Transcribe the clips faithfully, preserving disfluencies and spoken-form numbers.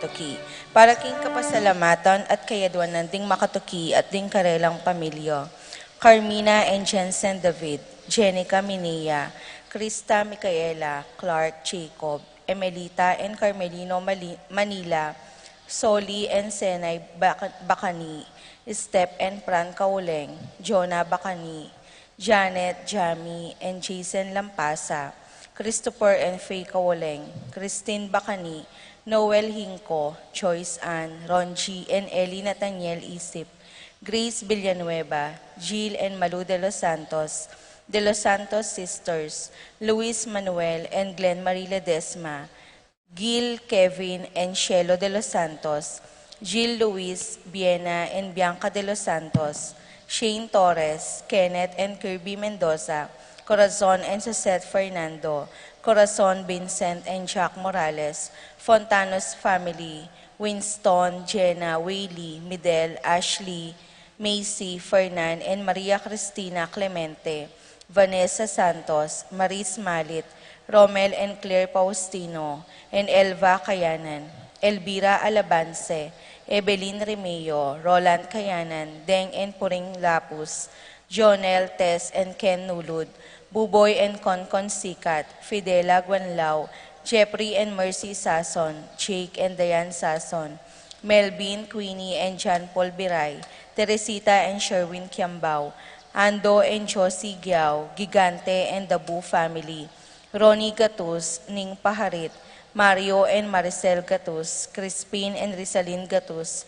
makatuki. Para king kapasalamatan at kayaduanan ding makatuki at ding karelang pamilya. Carmina and Jensen David, Jenica Minea, Krista Micaela, Clark Jacob, Emelita and Carmelino Mali-, Manila, Soli and Senay Baca-, Bacani, Step and Fran Kauleng, Jonah Bacani, Janet, Jamie, and Jason Lampasa, Christopher and Faye Kauleng, Christine Bacani, Noel Hinco, Joyce Ann, Ronji, and Ellie Nathaniel Isip, Grace Villanueva, Jill and Malu de los Santos, De los Santos Sisters, Luis Manuel and Glenn Marie Ledesma, Gil Kevin and Shelo de los Santos, Jill Luis Viena and Bianca de los Santos, Shane Torres, Kenneth and Kirby Mendoza, Corazon and Suzette Fernando, Corazon Vincent and Jack Morales, Fontanos family, Winston, Jenna, Whaley, Midel, Ashley, Macy, Fernan, and Maria Cristina Clemente, Vanessa Santos, Maris Malit, Romel and Claire Faustino, and Elva Kayanan, Elvira Alabance, Evelyn Remeo, Roland Kayanan, Deng and Puring Lapus, Jonel, Tess and Ken Nulud, Buboy and Concon Sikat, Fidela Guanlao, Jeffrey and Mercy Sason, Jake and Diane Sason, Melvin, Queenie and John Paul Biray, Teresita and Sherwin Kiambao, Ando and Josie Giao, Gigante and the Boo family, Ronnie Gatus, Ning Paharit, Mario and Maricel Gatus, Crispin and Rizalin Gatus,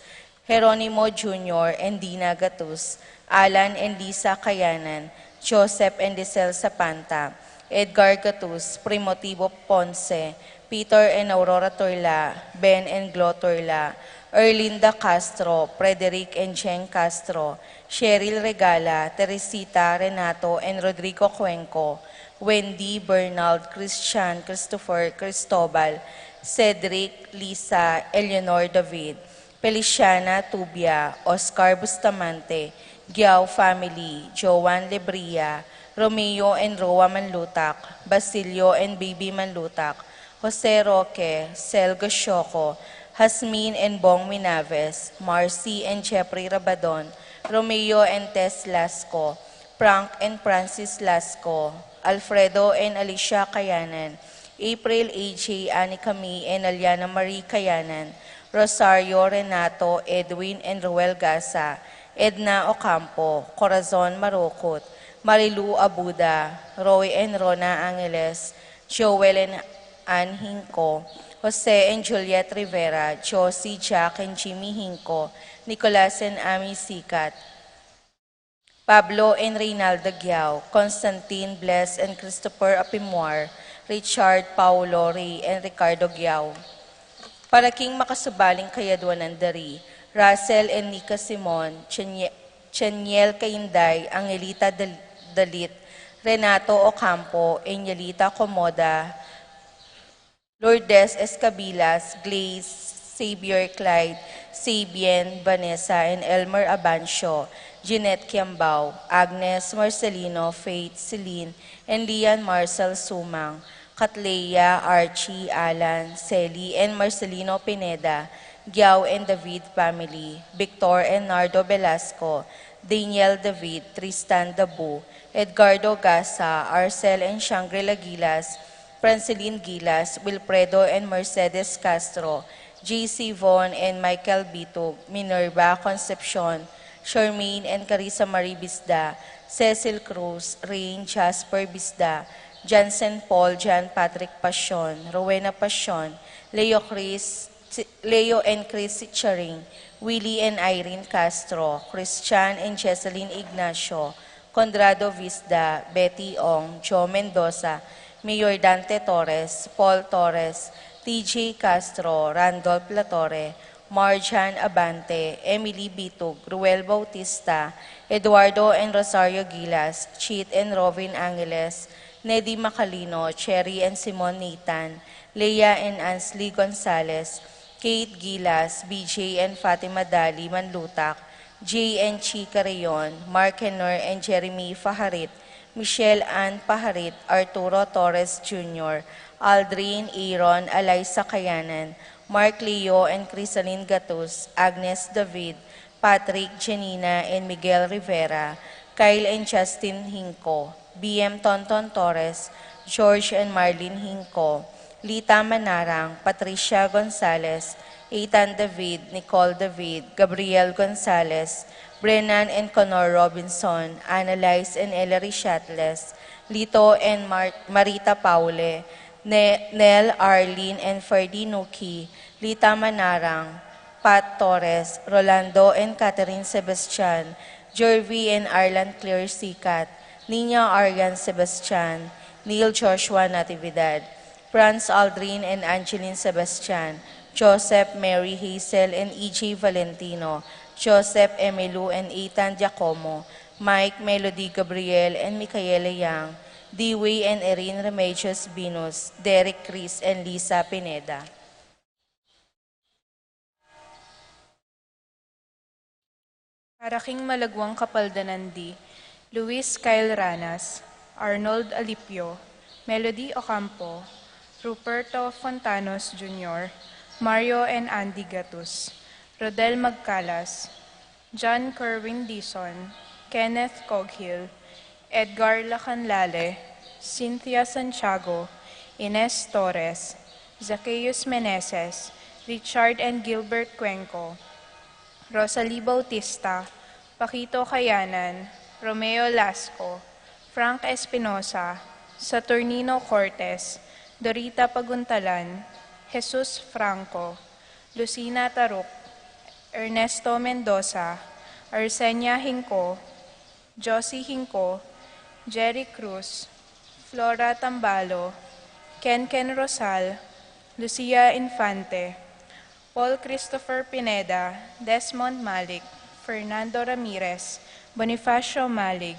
Jeronimo Junior and Dina Gatus, Alan and Lisa Kayanan, Joseph and Lisel Sapanta, Edgar Gatus, Primotivo Ponce, Peter and Aurora Turla, Ben and Glo Turla, Erlinda Castro, Frederick and Jeng Castro, Cheryl Regala, Teresita, Renato and Rodrigo Cuenco, Wendy, Bernald, Christian, Christopher, Cristobal, Cedric, Lisa, Eleanor David, Feliciana Tubia, Oscar Bustamante, Giao family, Joan Lebria, Romeo and Roa Manlutak, Basilio and Baby Manlutak, Jose Roque, Sel Gasioco, Jasmine and Bong Minaves, Marcy and Jeffrey Rabadon, Romeo and Tess Lasco, Frank and Francis Lasco, Alfredo and Alicia Kayanan, April A J Anikami and Aliana Marie Kayanan, Rosario Renato, Edwin and Ruel Gasa, Edna Ocampo, Corazon Marukut, Marilu Abuda, Roy and Rona Angeles, Joel and Ann Hinco, Jose and Juliet Rivera, Josie, Jack and Jimmy Hinco, Nicolas and Amy Sikat, Pablo and Reynalda Giao, Constantine, Bless and Christopher Apimwar, Richard, Paulo, Ray and Ricardo Giao. Para king makasubaling kayaduanan dari, Russell and Nika Simon, Chenie-, Cheniel Kainday, Angelita Dal-, Dalit, Renato Ocampo, Angelita Comoda, Lourdes Escabilas, Glaze, Xavier Clyde, Sabian, Vanessa and Elmer Abancio, Jeanette Kiambao, Agnes Marcelino, Faith, Celine, and Lian Marcel Sumang, Katleya, Archie, Alan, Celi, and Marcelino Pineda, Giao and David family, Victor and Nardo Velasco, Daniel David, Tristan Dabu, Edgardo Gasa, Arcel and Shangri-La Gilas, Franceline Gilas, Wilfredo and Mercedes Castro, J C Von and Michael Bitug, Minerva Concepcion, Charmaine and Carissa Marie Bisda, Cecil Cruz, Rain, Jasper Bisda, Jansen Paul, John Patrick Pasion, Rowena Pasion, Leo Chris, Leo and Chris Sicharing, Willie and Irene Castro, Christian and Jesseline Ignacio, Conrado Visda, Betty Ong, Joe Mendoza, Mayor Dante Torres, Paul Torres, T J Castro, Randolph Latorre, Marjan Abante, Emily Bitug, Ruel Bautista, Eduardo and Rosario Gilas, Cheet and Rovin Angeles, Nedy Macalino, Cherry and Simon Nathan, Leah and Ansley Gonzalez, Kate Gilas, B J and Fatima Dali Manlutak, Jay and Chi Carreon, Mark Henor and Jeremy Faharit, Michelle Ann Paharit, Arturo Torres Junior, Aldrin, Aaron, Alaysa Kayanan, Mark Leo and Crisalin Gatus, Agnes David, Patrick, Janina, and Miguel Rivera, Kyle and Justin Hinco, B M Tonton Torres, George and Marlene Hinco, Lita Manarang, Patricia Gonzalez, Ethan David, Nicole David, Gabriel Gonzalez, Brennan and Connor Robinson, Annalise and Ellery Shatles, Lito and Mar- Marita Paule, Ne- Nel, Arlene and Ferdy Nuki, Lita Manarang, Pat Torres, Rolando and Catherine Sebastian, Jervy and Arlan Claire Sicat, Nina Arian Sebastian, Neil Joshua Natividad, Franz Aldrin and Angeline Sebastian, Joseph, Mary Hazel and E J Valentino, Joseph, Emilou and Ethan Giacomo, Mike, Melody Gabriel and Micaela Yang, Dewey and Erin Remedios Binus, Derek Chris and Lisa Pineda. Para king malaguang kapaldanan di, Luis Kyle Ranas, Arnold Alipio, Melody Ocampo, Ruperto Fontanos Junior, Mario and Andy Gatus, Rodel Magcalas, John Kerwin Dizon, Kenneth Coghill, Edgar Lacanlale, Cynthia Santiago, Ines Torres, Zacchaeus Meneses, Richard and Gilbert Cuenco, Rosalie Bautista, Paquito Kayanan, Romeo Lasco, Frank Espinosa, Saturnino Cortes, Dorita Paguntalan, Jesus Franco, Lucina Taruc, Ernesto Mendoza, Arsenia Hinco, Josie Hinco, Jerry Cruz, Flora Tambalo, Ken Ken Rosal, Lucia Infante, Paul Christopher Pineda, Desmond Malik, Fernando Ramirez, Bonifacio Malig,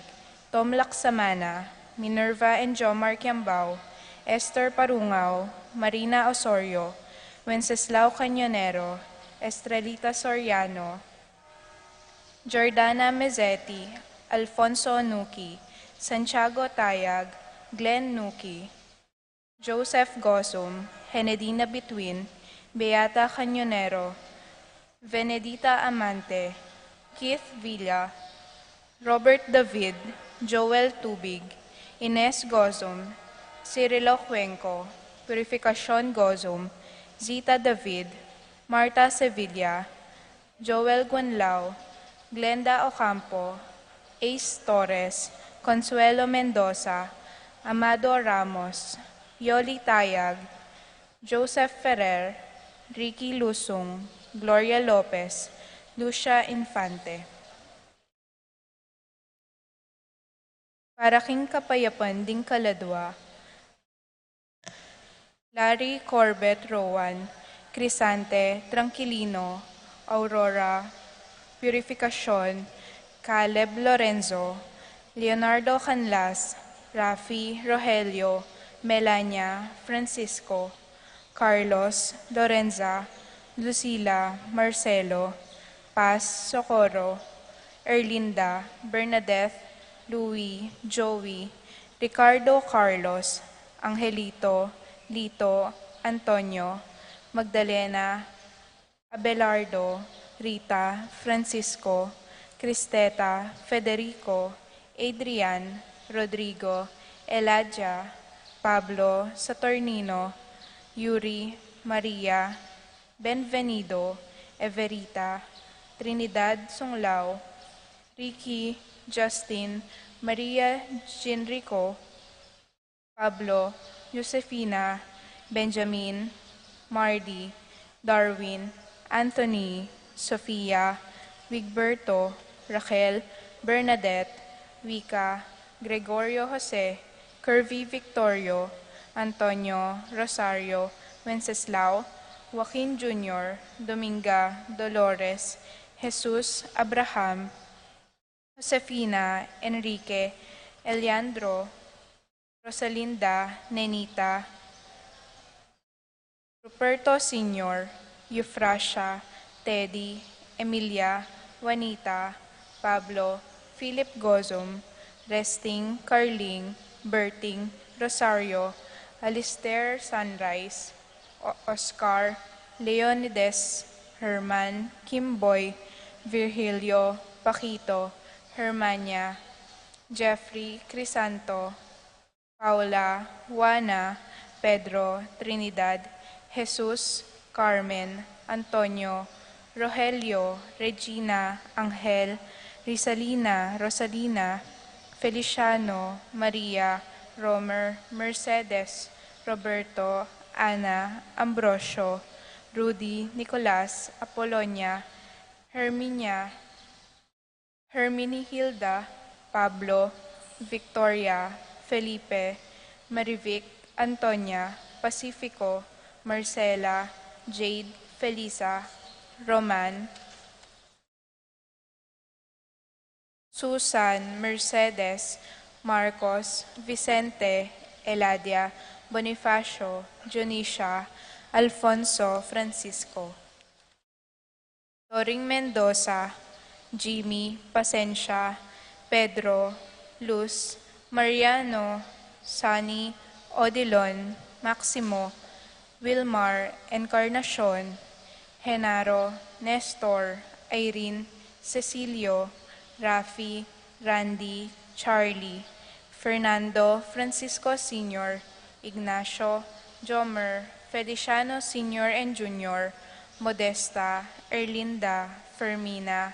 Tom Laksamana, Minerva and Jomar Kiambao, Esther Parungao, Marina Osorio, Wenceslao Cañonero, Estrelita Soriano, Jordana Mezzetti, Alfonso Nuki, Santiago Tayag, Glenn Nuki, Joseph Gozum, Henedina Bituin, Beata Cañonero, Venedita Amante, Keith Villa, Robert David, Joel Tubig, Ines Gozum, Cirilo Cuenco, Purificacion Gozum, Zita David, Marta Sevilla, Joel Guanlao, Glenda Ocampo, Ace Torres, Consuelo Mendoza, Amado Ramos, Yoli Tayag, Joseph Ferrer, Ricky Lusung, Gloria Lopez, Lucia Infante. Para king kapayapan ding kaladua, Larry Corbett Rowan, Crisante Tranquilino, Aurora Purificacion, Caleb Lorenzo, Leonardo Canlas, Rafi Rogelio, Melania Francisco, Carlos Lorenza, Lucila Marcelo, Paz Socorro, Erlinda Bernadette, Louis Joey, Ricardo Carlos, Angelito, Lito, Antonio, Magdalena, Abelardo, Rita, Francisco, Cristeta, Federico, Adrian, Rodrigo, Eladia, Pablo, Saturnino, Yuri, Maria, Benvenido, Everita, Trinidad Sunglao, Ricky, Justin, Maria, Jinrico, Pablo, Josefina, Benjamin, Mardy, Darwin, Anthony, Sofia, Wigberto, Raquel, Bernadette, Wika, Gregorio Jose, Curvy Victorio, Antonio, Rosario, Wenceslao, Joaquin Junior, Dominga, Dolores, Jesus, Abraham, Josefina, Enrique, Eliandro, Rosalinda, Nenita, Ruperto Senior, Eufrasia, Teddy, Emilia, Juanita, Pablo, Philip Gozum, Resting, Carling, Berting, Rosario, Alistair Sunrise, O- Oscar, Leonides, Herman, Kimboy, Virgilio, Paquito, Hermania, Jeffrey, Crisanto, Paula, Juana, Pedro, Trinidad, Jesus, Carmen, Antonio, Rogelio, Regina, Angel, Rizalina, Rosalina, Feliciano, Maria, Romer, Mercedes, Roberto, Ana, Ambrosio, Rudy, Nicolas, Apolonia, Herminia, Herminihilda, Pablo, Victoria, Felipe, Marivic, Antonia, Pacifico, Marcela, Jade, Felisa, Roman, Susan, Mercedes, Marcos, Vicente, Eladia, Bonifacio, Dionisia, Alfonso, Francisco. Loring Mendoza, Jimmy, Pasensia, Pedro, Luz, Mariano, Sunny, Odilon, Maximo, Wilmar, Encarnacion, Genaro, Nestor, Irene, Cecilio, Rafi, Randy, Charlie, Fernando, Francisco Senior, Ignacio, Jomer, Feliciano Senior and Junior, Modesta, Erlinda, Fermina,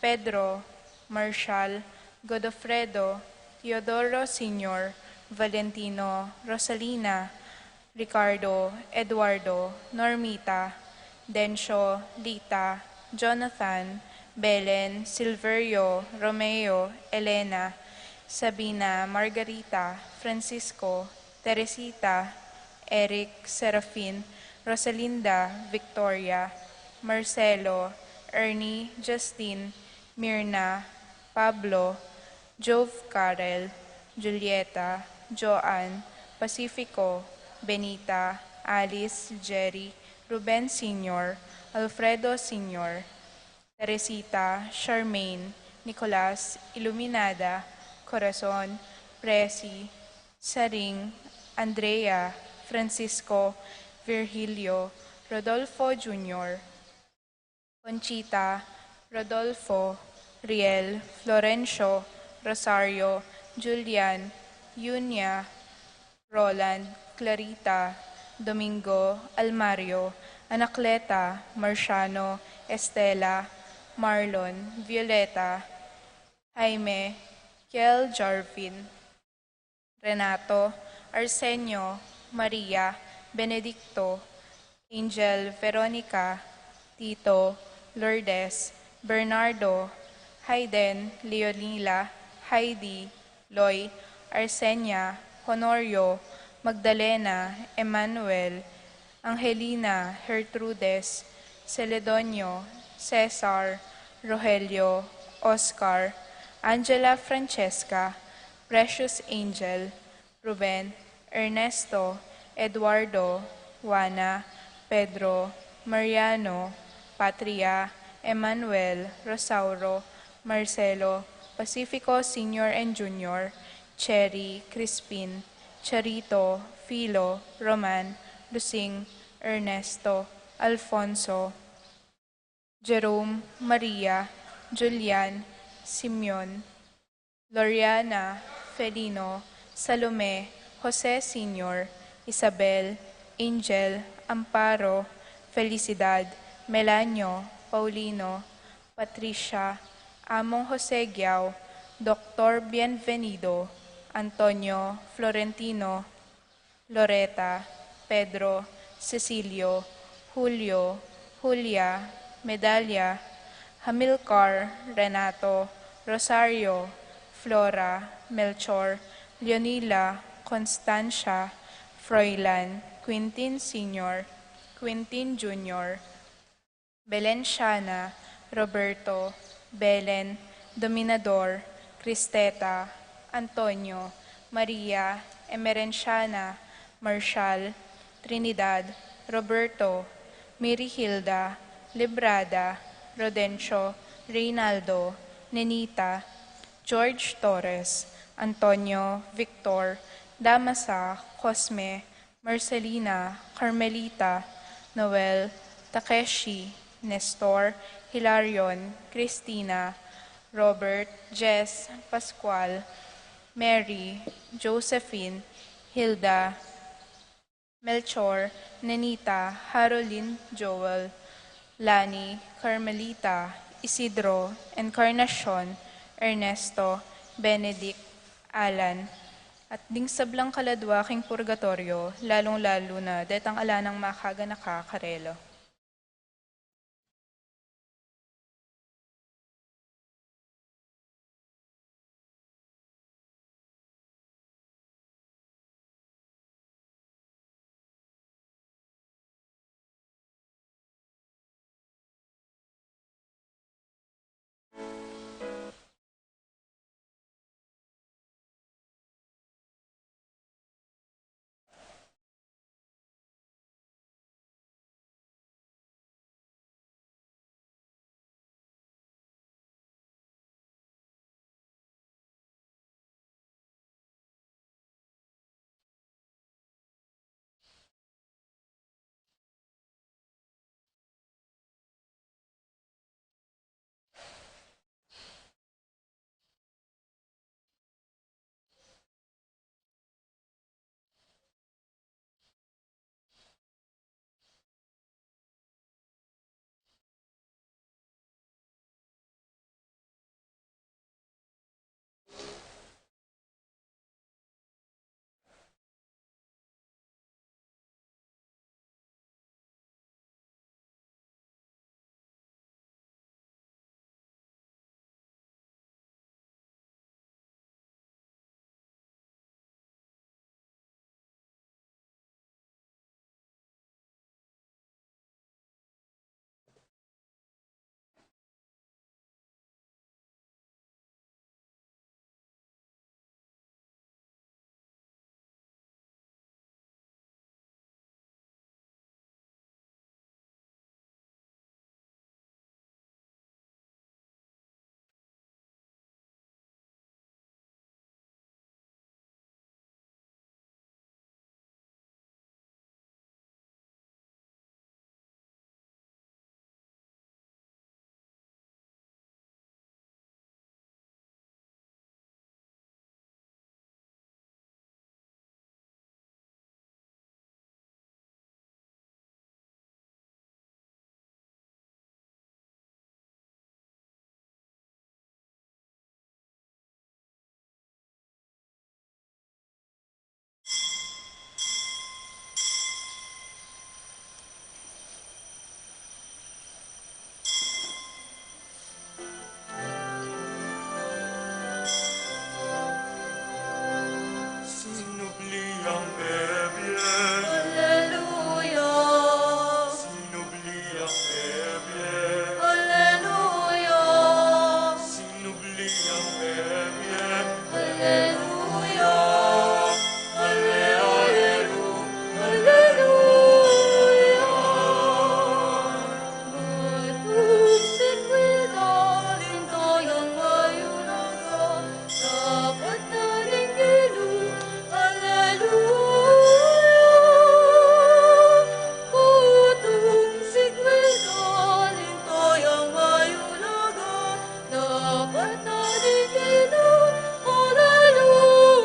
Pedro, Marshall, Godofredo, Teodoro Senior, Valentino, Rosalina, Ricardo, Eduardo, Normita, Dencio, Lita, Jonathan, Belen, Silverio, Romeo, Elena, Sabina, Margarita, Francisco, Teresita, Eric, Serafin, Rosalinda, Victoria, Marcelo, Ernie, Justin, Mirna, Pablo, Jove, Karel, Julieta, Joan, Pacifico, Benita, Alice, Jerry, Ruben Senior, Alfredo Senior, Teresita, Charmaine, Nicolas, Iluminada, Corazon, Presi, Saring, Andrea, Francisco, Virgilio, Rodolfo Junior, Conchita, Rodolfo, Riel, Florencio, Rosario, Julian, Yunia, Roland, Clarita, Domingo, Almario, Anacleta, Marciano, Estela, Marlon, Violeta, Jaime, Kiel, Jarvin, Renato, Arsenio, Maria, Benedicto, Angel, Veronica, Tito, Lourdes, Bernardo, Hayden, Leonila, Heidi, Loy, Arsenia, Honorio, Magdalena, Emmanuel, Angelina, Gertrudes, Celedonio, Cesar, Rogelio, Oscar, Angela, Francesca, Precious Angel, Ruben, Ernesto, Eduardo, Juana, Pedro, Mariano, Patria, Emmanuel, Rosauro, Marcelo, Pacifico Senior and Junior, Cherry, Crispin, Charito, Filo, Roman, Lusing, Ernesto, Alfonso, Jerome, Maria, Julian, Simeon, Loriana, Felino, Salome, Jose Senior, Isabel, Angel, Amparo, Felicidad, Melanio, Paulino, Patricia, Among Jose Giao, Doktor Bienvenido, Antonio, Florentino, Loreta, Pedro, Cecilio, Julio, Julia, Medalia, Hamilcar, Renato, Rosario, Flora, Melchor, Leonila, Constancia, Froilan, Quintin Senior, Quintin Junior, Belenciana, Roberto, Belen, Dominador, Cristeta, Antonio, Maria, Emerenciana, Marshall, Trinidad, Roberto, Mirihilda, Librada, Rodencio, Reynaldo, Nenita, George Torres, Antonio, Victor, Damasa, Cosme, Marcelina, Carmelita, Noel, Takeshi, Nestor, Hilarion, Christina, Robert, Jess, Pascual, Mary, Josephine, Hilda, Melchor, Nenita, Harolin, Joel, Lani, Carmelita, Isidro, Encarnacion, Ernesto, Benedict, Alan, at ding sablang kaladwa king purgatoryo, lalung-lalu na detang ala nang makaganaka karela. Sinubli yang bebie. Alleluia. Sinubli yang bebie. Alleluia. Sinubli yang bebie. Alleluia. Alle-, alleluia. Alleluia. Kutung sikwi daling tayang mayulaga, dapat na ring Ginu. Alleluia. Kutung sikwi daling tayang mayulaga, dapat na ring Ginu. Alleluia.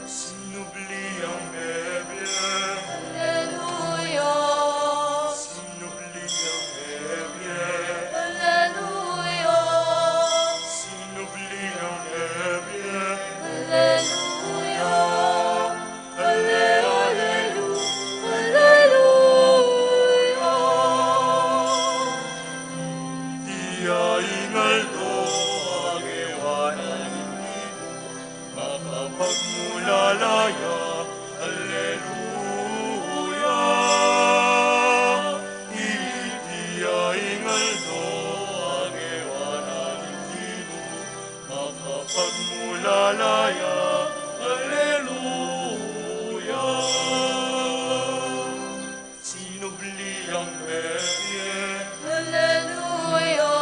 Sinubli yang bebie. Alleluia. Sinubli yang bebie. Alleluia. Sinubli yang bebie. Alleluia. Alle-, allelu-, alleluia. Iti ya ing aldo a gewa na ning Ginu, makapagmulala ya. Alleluia. Iti ya ing aldo a gewa na ning Ginu, makapagmulala ya. Alleluia. Sinubli yang bebie. Alleluia.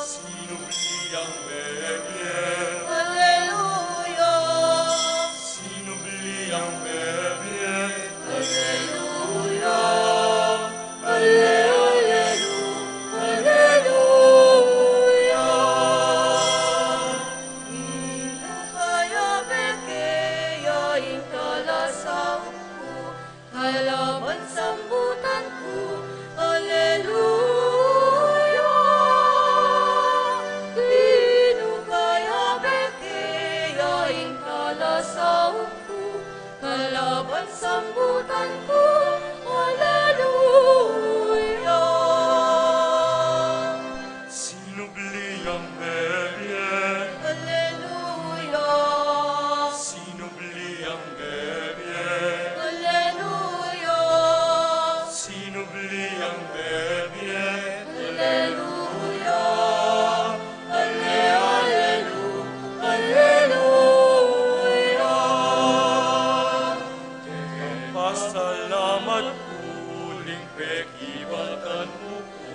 Sinubli yang bebie. Alleluia. Sinubli yang bebie. Alleluia. Pekibatan mu ku,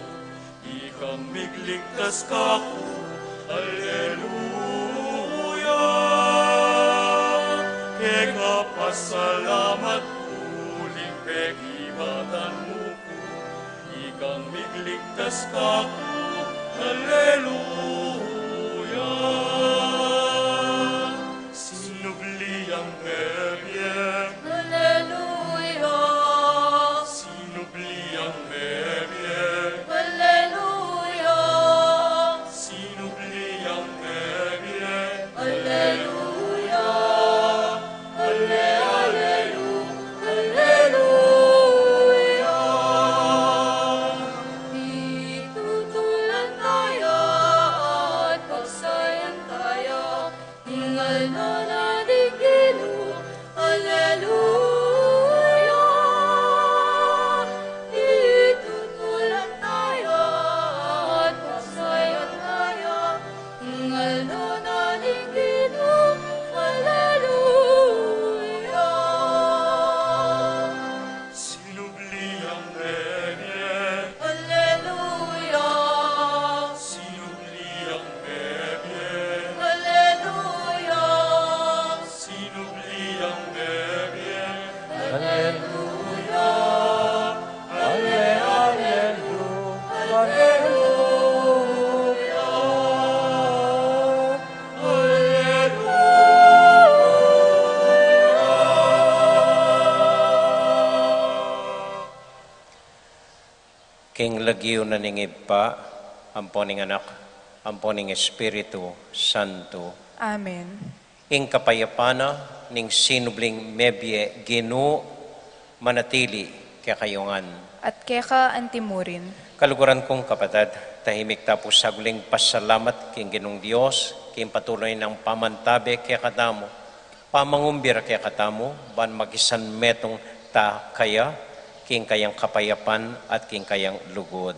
ikang migligtas kaku. Alleluia. Keka pasalamat ku, uling pekibatan mu ku, ikang migligtas kaku. Alleluia. Sinubli yang mebie. Alleluia. Sinubli yang mebie. Alleluia. Sinubli yang mebie. Alleluia. Alle-, allelu-, alleluia. Itutulan taya at pagsayan taya ing aldo na ning Ginu. Alleluia. Itutulan taya at pagsayan taya ing aldo na ning Ginu. Alleluia. Sinubli yang mebie. Alleluia. Sinubli yang mebie. Alleluia. Sinubli yang mebie. Alleluia. Alle-, allelu-, alleluia. King lagyu na ning Ibpa, ampo ning Anak, ampo ning Espiritu Santo. Amen. Ing kapayapan na ning sinubling mebie Ginu manatili kekayu ngan. At keka antimurin. Kaluguran kung kapatad, tahimik ta pu saguling pasalamat king Ginung Dios, king patuloy nang pamantabe kekatamu, pamangumbira kekatamu, ban makisanmetung ta kaya, king kayang kapayapan at king kayang lugud.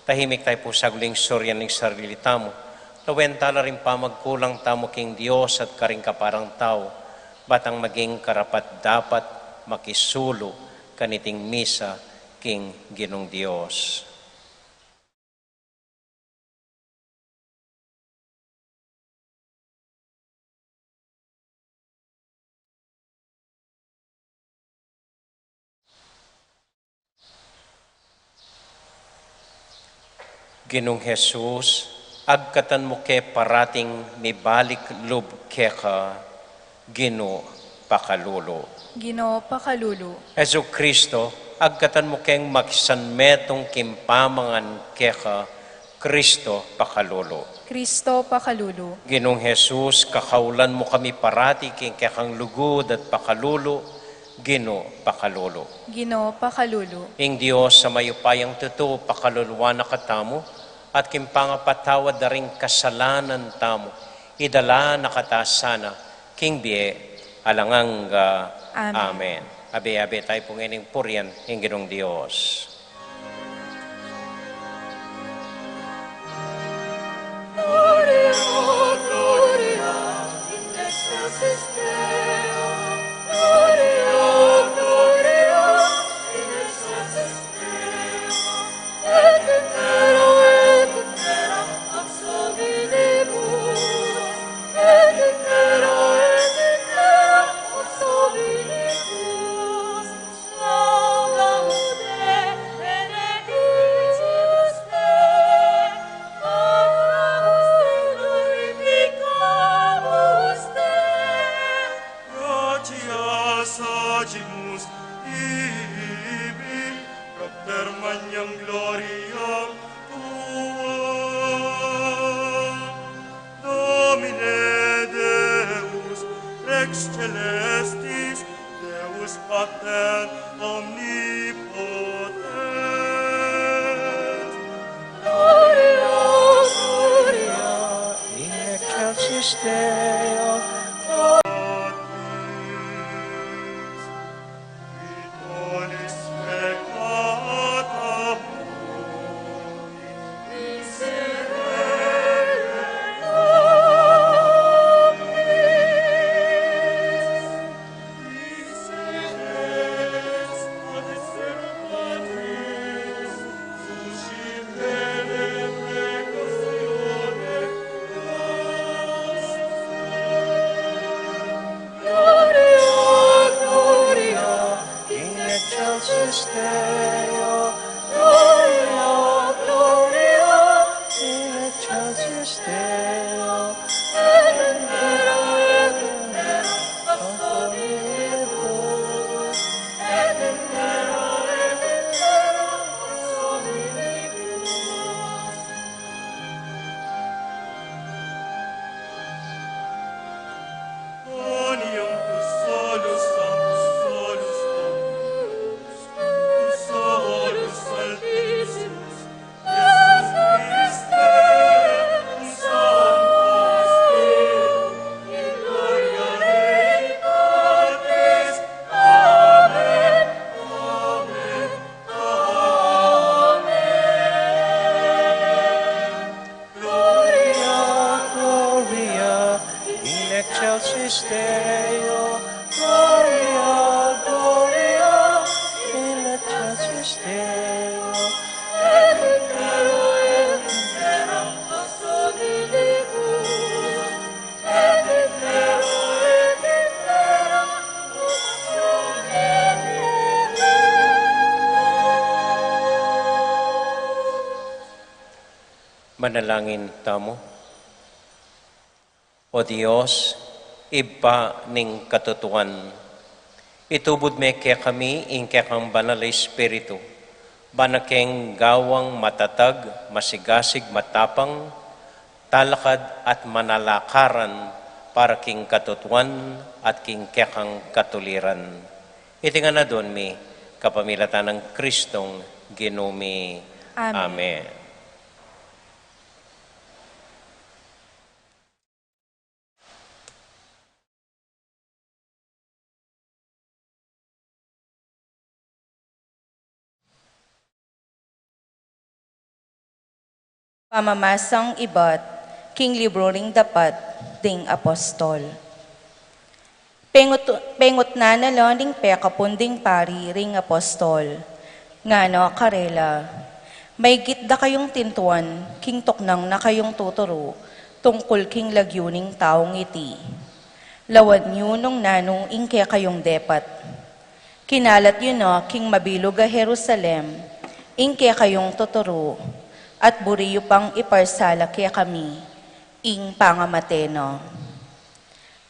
Tahimik tayu pu saguling surian ing sarili tamu. Lawen ta la ring pamagkulang tamu king Dios at karing kaparang tau, ba tang maging karapat-dapat makisulu kaniting misa king Ginung Dios. Ginung Jesus, agkatan mu ke parating mibalik lub keka, Ginu, pakalulu. Ginu, pakalulu. Jesu Kristo, agkatan mu keng makisanmetung king pamangan keka, Kristo, pakalulu. Kristo, pakalulu. Ginung Jesus, kakaulan mu kami parati king kekang lugud at pakalulu, Ginu, pakalulu. Ginu, pakalulu. Ing Dios a mayupayang tutu, pakaluluan na katamu, at king pangapatawad da ring kasalanan tamu, idala na kata sana king bie alang angga. Amen. Amen. Abe-abe tayu pu ngening purian ing Ginung Dios. Gratias agimus tibi, propter magnam gloriam tuam. Domine Deus, Rex Celestis, Deus Pater omnipotens. Gloria, gloria in excelsis Deo. Deo, Gloria, Gloria in excelsis Deo, et in terra, et in terra pax Dei, et in terra, et in terra pax Dei. Manalangin tamu. O Dios, Ibpa ning katutuan, itubud me kekami ing kekang Banal a Espiritu, ban a keng gawang matatag, masigasig, matapang, talakad at manalakaran para king katutuan at king kekang katuliran. Iti ngan adwan mi kapamilatan nang Kristong Ginu mi. Amen. Amen. Pamamasang ibat king libru ring Dapat ding Apostol. Pengut-, pengutnan na la ning pekapun ding pari ring apostol, ngana karela, maigit da kayung tintuan king tuknang na kayung tuturu tungkul king lagyu ning taung iti. Lawan yu nung nanu ing kekayung depat. Kinalat yu na king mabilug a Jerusalem ing kekayung tuturu, at buri yu pang iparsala kekami ing pangamate na.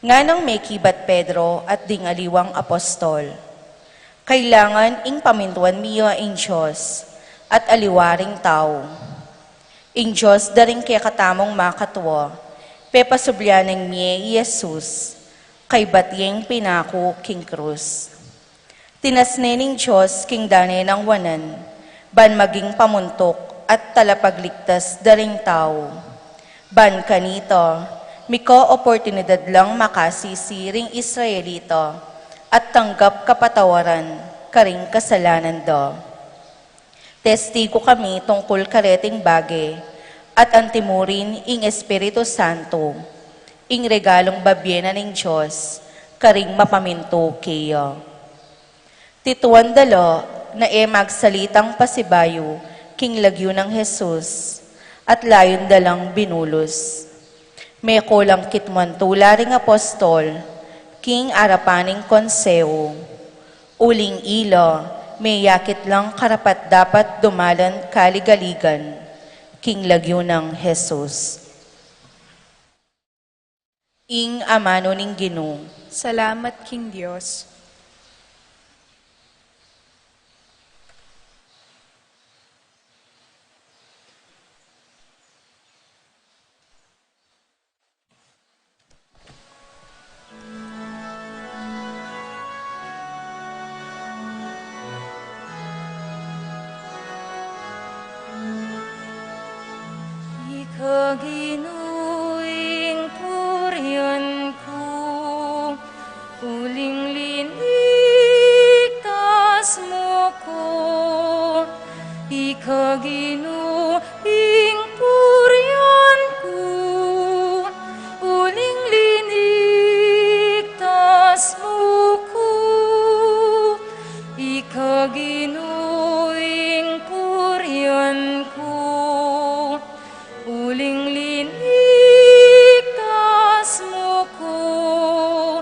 Nganang mekibat Pedro at ding aliwang apostol, kailangan ing pamintuan mi ya ing Dios at aliwa ring tau. Ing Dios da ring kekatamung makatua, pepasublian neng mie i Jesus, kaybat yeng pinaku king krus. Tinas ne ning Dios king dane nang wanan, ban maging pamuntuk at talapagligtas da ring tau. Ban kanita, mika oportunidad lang makasisi ring Israelita at tanggap kapatawaran karing kasalanan da. Testigu kami tungkul kareting bage, at antimurin ing Espiritu Santo, ing regalung babie na ning Dios karing mapamintu keya. Tituan da la na e magsalitang pasibayu king lagyu nang Jesus, at layun da lang binulus. Meko lang kitmuan tula ring apostol king arapan ning konseho. Uling ila, meyakit lang karapat-dapat dumalan kaligaligan king lagyu nang Jesus. Ing amanu ning Ginu. Salamat king Dios. Ika Ginu ing purian ku, uling linigtas mu ku. Ika Ginu ing purian ku, uling linigtas mu ku. Ika Ginu ing purian ku, uling linigtas mu ku.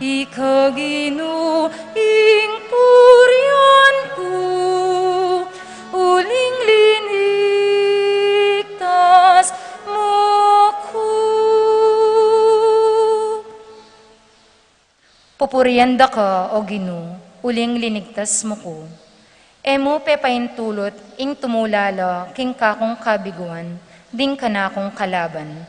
Ika Ginu ing purian ku, uling linigtas mu ku. Pupurian da ka, O Ginu, uling linigtas mu ku. E mu pepaintulut ing tumula la king kakung kabiguan ding kanakung kalaban.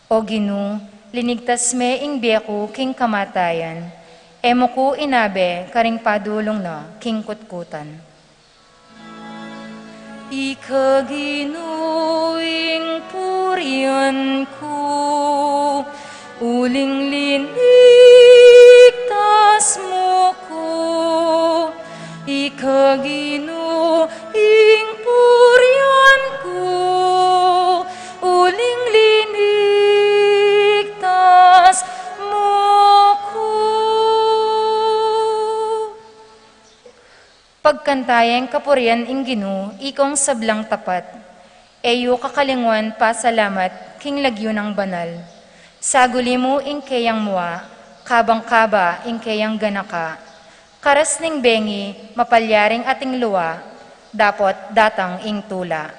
O Ginu, linigtas me ing bie ku king kamatayan, e mu ku inabe karing padulung na king kutkutan. Ika Ginu ing purian ku, uling linigtas mu ku. Ika Ginu ing purian ku, uling linigtas mu Tayeng kapurian ing Ginu, ikong sablang tapat. E yu kakalingwan pasalamat king lagyu nang banal. Saguli mu ing keyang mua, kabang kaba ing keyang ganaka. Karas ning bengi, mapalyaring ating lua, dapot datang ing tula.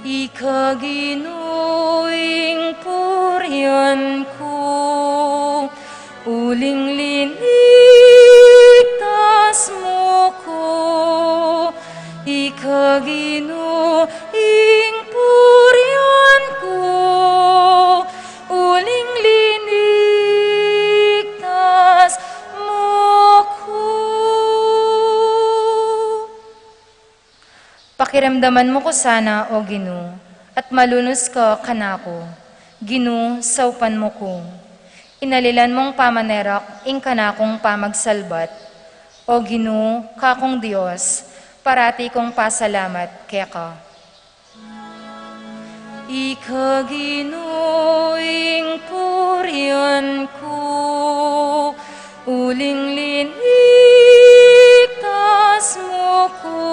Ika Ginu ing purian ku, uling linigtas mu ku. Ika Ginu ing purian ku, uling linigtas mu ku. Pakiramdaman mu ku sana, O Ginu, at malunus ka kanaku. Ginu, saupan mu ku. Inalilan mung pamanerak ing kanakung pamagsalbat. O Ginu, kakung Dios, parati kung pasalamat keka. Ika Ginu ing purian ku, uling linigtas mu ku.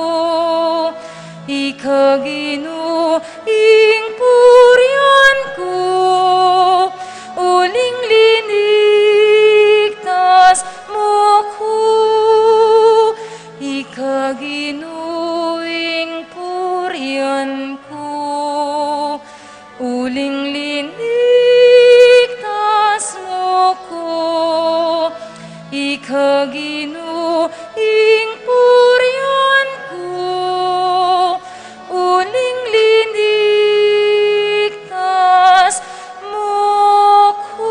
Ika Ginu ing purian ku, uling linigtas mu ku. Ika Ginu ing purian ku, uling linigtas mu ku. Ika Ginu ing purian ku, uling linigtas mu ku.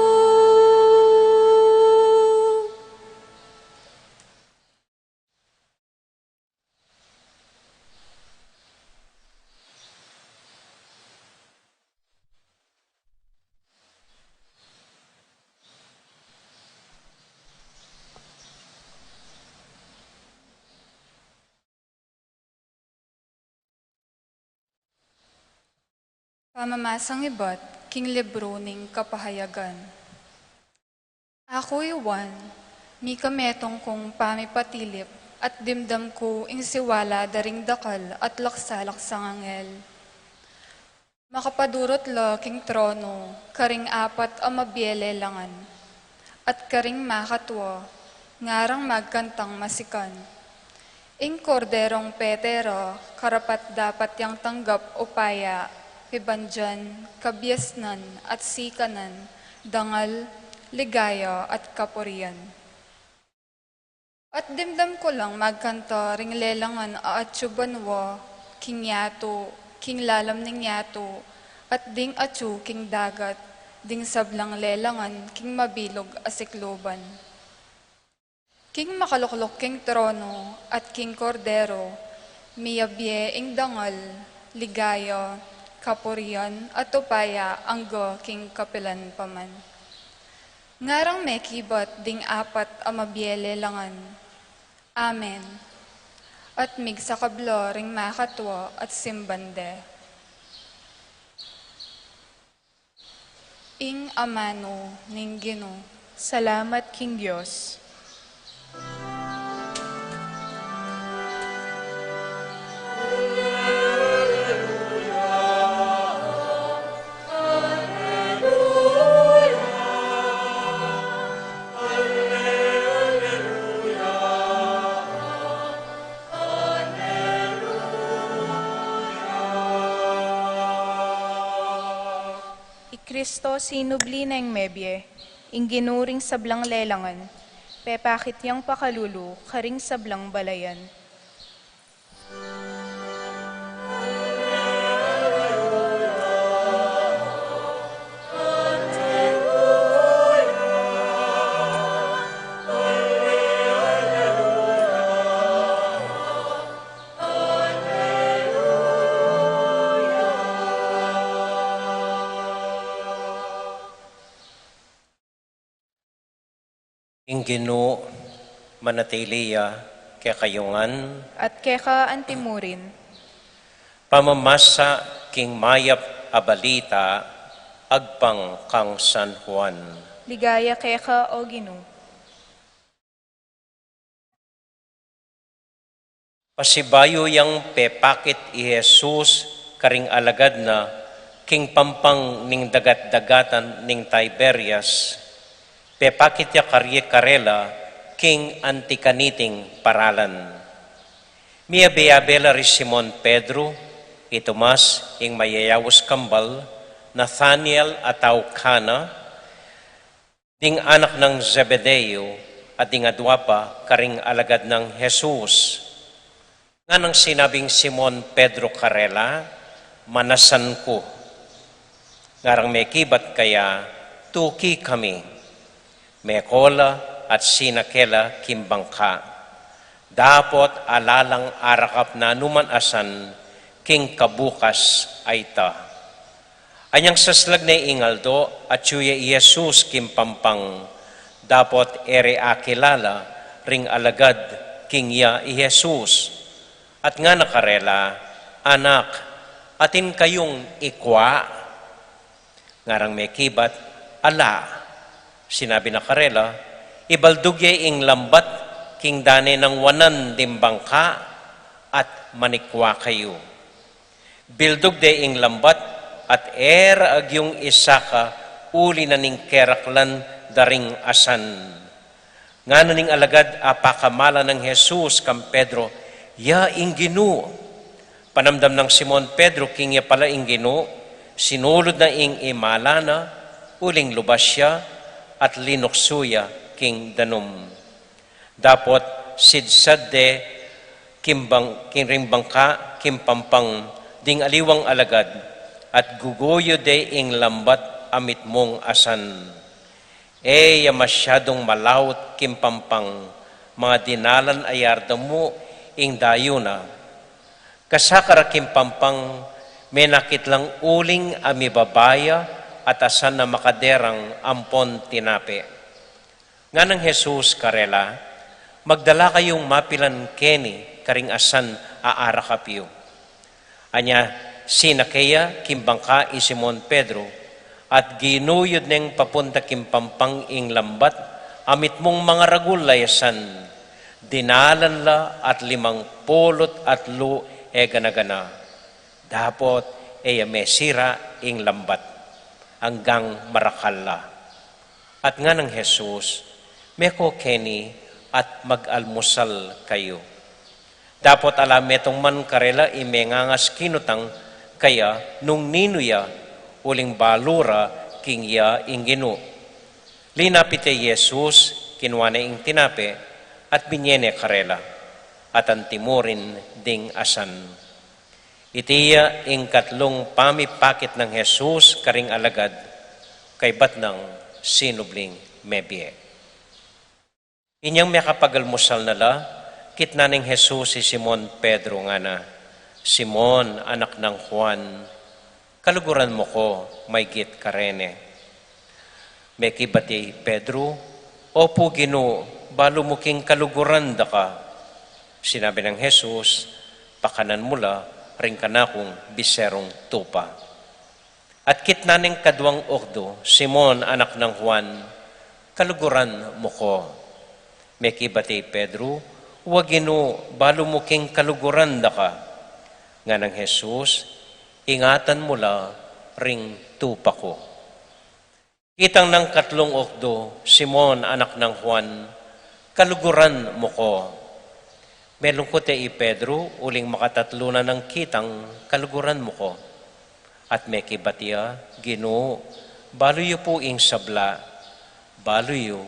Pamamasang ibat king libru ning Kapahayagan. Aku i Juan, mika metung kung pamipatilip at dimdam ku ing siwala da ring dakal at laksa-laksang anghel. Makapadurut la king trono karing apat a mabie lelangan, at karing makatua ngarang magkantang masikan. Ing Korderong pete ra karapat-dapat yang tanggap upaya, pibandian, kabiasnan, at sikanan, dangal, ligaya, at kapurian. At dimdam ku lang magkanta ring lelangan a atyu banua, king yatu, king lalam ning yatu, at ding atyu king dagat, ding sablang lelangan king mabilug a sikluban. King makalukluk king trono at king Kordero, miyabie ing dangal, ligaya, kapurian, at upaya angga king kapilan pa man. Ngarang mekibat ding apat a mabie lelangan, "Amen." At migsakabla ring makatua at simban de. Ing amanu ning Ginu. Salamat king Dios. I Kristo sinubli neng mebie, ing Ginu ring sablang lelangan, pepakit yang pakalulu karing sablang balayan. Ing Ginu manatili ya kekayu ngan. At keka antimurin. Pamamasa king mayap a balita agpang kang San Juan. Ligaya keka, O Ginu. Pasibayu yang pepakit i Jesus karing alagad na king pampang ning dagat-dagatan ning Tiberias, pepakit ya kari-, karela king anti kaniting paralan. Miyabe-yabe la ri Simon Pedro, i Tomas, ing mayayaus kambal, Nathanael a tau Cana, ding anak nang Zebedeo, at ding adua pa karing alagad nang Jesus. Nganang sinabing Simon Pedro karela, "Manasan ku." Ngarang mekibat kaya, "Tuki kami." Meko la at sinake la king bangka. Dapot ala lang arakap nanuman asan king kabukas a ita. Anyang saslag ne ing aldo, atyu ya i Jesus king pampang, dapot e re akilala ring alagad king iya i Jesus. At ngana karela, "Anak, atin kayung ikua?" Ngarang mekibat, "Ala." Sinabi na karela, "Ibaldug ye ing lambat king dane nang wanan ding bangka at manikua kayu." Bildug de ing lambat at e ra agyung isaka uli na ning keraklan da ring asan. Ngana ning alagad a pakamala nang Jesus kang Pedro, "Ya ing Ginu." Panamdam nang Simon Pedro king ya pala ing Ginu, sinulud na ing imala na, uling lubas ya at linuksu ya king danum. Dapot sidsad de king bang-, king ring bangka king pampang ding aliwang alagad, at guguyud de ing lambat a mitmung asan. E ya masyadung malaut king pampang, mga dinalan a yarda mu ing dayu na. Kasakara king pampang, menakit lang uling a mibaba ya at asan a makaderang ampon tinape. Nganang Jesus karela, "Magdala kayung mapilan keni karing asan a arakap yu." Anya, sinake ya king bangka i Simon Pedro, at ginuyud neng papunta king pampang ing lambat a mitmung mangaragul a asan. Dinalan la at limang pulu't atlu e gana-gana. Dapot e ya mesira ing lambat anggang marakal la. At nganang Jesus, "Meko keni at mag-almusal kayu." Dapot ala metung man karela i mengangas kinutang kaya nung ninu ya, uling balu ra king ya ing Ginu. Linapit ya i Jesus, kinua ne ing tinape, at binye ne karela, at antimu rin ding asan. Iti ya ing katlung pamipakit nang Jesus karing alagad, kaybat nang sinubling mebie. Inyang mekapag-almusal na la, kitnan neng Jesus i Simon Pedro, ngana, "Simon, anak nang Juan, kaluguran mu ku maygit kareni?" Mekibat i Pedro, "Opu, Ginu, balu mu king kaluguran da ka." Sinabi nang Jesus, "Pakanan mu la ring kanakung biserung tupa." At kitnan neng kaduang ukdu, "Simon, anak nang Juan, kaluguran mu ku?" Mekibat i Pedro, "Wa, Ginu, balu mu king kaluguran da ka." Nganang Jesus, "Ingatan mu la ring tupa ku." Kitang nang katlung ukdu, "Simon, anak nang Juan, kaluguran mu ku?" Melungkut ya i Pedro, uling makatatlu na nang kitang, "Kaluguran mu ku?" At mekibat ya, "Ginu, balu yu pu ing sabla, balu yu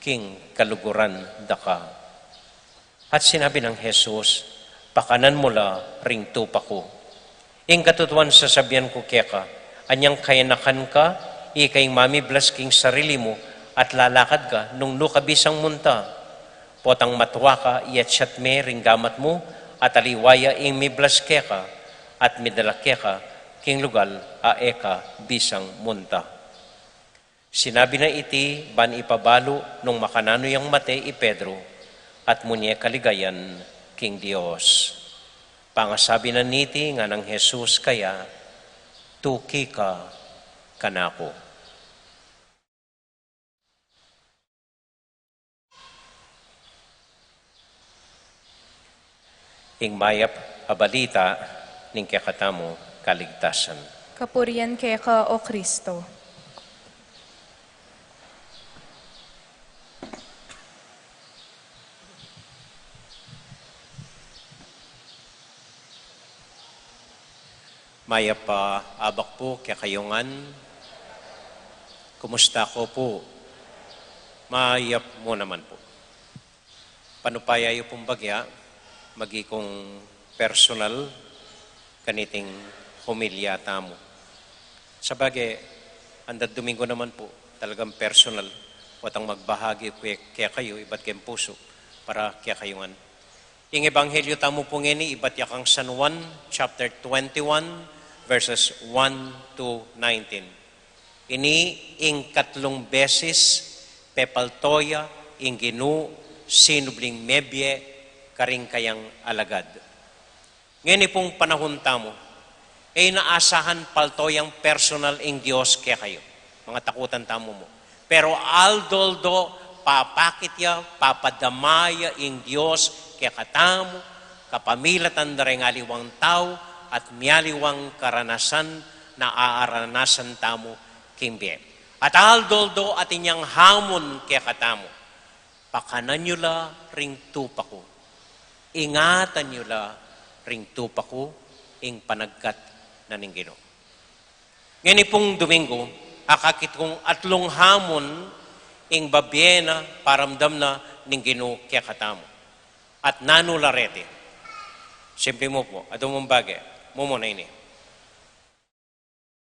king kaluguran da ka." At sinabi nang Jesus, "Pakanan mu la ring tupa ku. Ing katutuan sasabian ku keka, anyang kayanakan ka, ika ing mamiblas king sarili mu, at lalakad ka nung nu ka bisang munta. Potang matua ka, iatsat me ring gamat mu, at aliwa ya ing miblas keka, at midala keka king lugal a e ka bisang munta." Sinabi na iti ban ipabalu nung makananu yang mate i Pedro, at munye kaligayan king Dios. Pangasabi na niti, nganang Jesus kaya, "Tuki ka kanaku." Ing mayap a balita ning kekatamung kaligtasan. Kapurian keka, O Kristo. Mayap a abak pu kekayu ngan. Kumusta ko pu? Mayap mu naman pu. Panupaya yu pung bagya, maging kung personal, kaniting homilya tamu. Sabagay, andang Domingo naman pu, talagang personal, potang magbahagi ku kekayu, ibat keng pusu, para kekayu ngan. Ing ebanghelyo tamu pu ngeni, ibat ya kang San Juan, chapter twenty-one, verses one to nineteen. Ini ing katlung beses pepalto ya ing Ginu sinubling mebie karing kayang alagad. Ngeni pung panahun tamu, e yu na asahan palto yang personal ing Dios kekayu. Mangatakutan tamu mu. Pero aldo-aldo, papakit ya, papadama ya ing Dios kekatamu, kapamilatan da reng aliwang tau, at mialiwang karanasan na aaranasan tamu king bie. At aldo-aldo atin yang hamon kekatamu, pakanan yu la ring tupa ku. Ingatan yu la ring tupa ku, ing panagkat na ning Ginu. Ngeni pung Domingo, akakit kung atlung hamon ing babie na, paramdam na ning Ginu kekatamu. At nanu la reti? Simple mu pu, adwa mung bage, mumuna ini.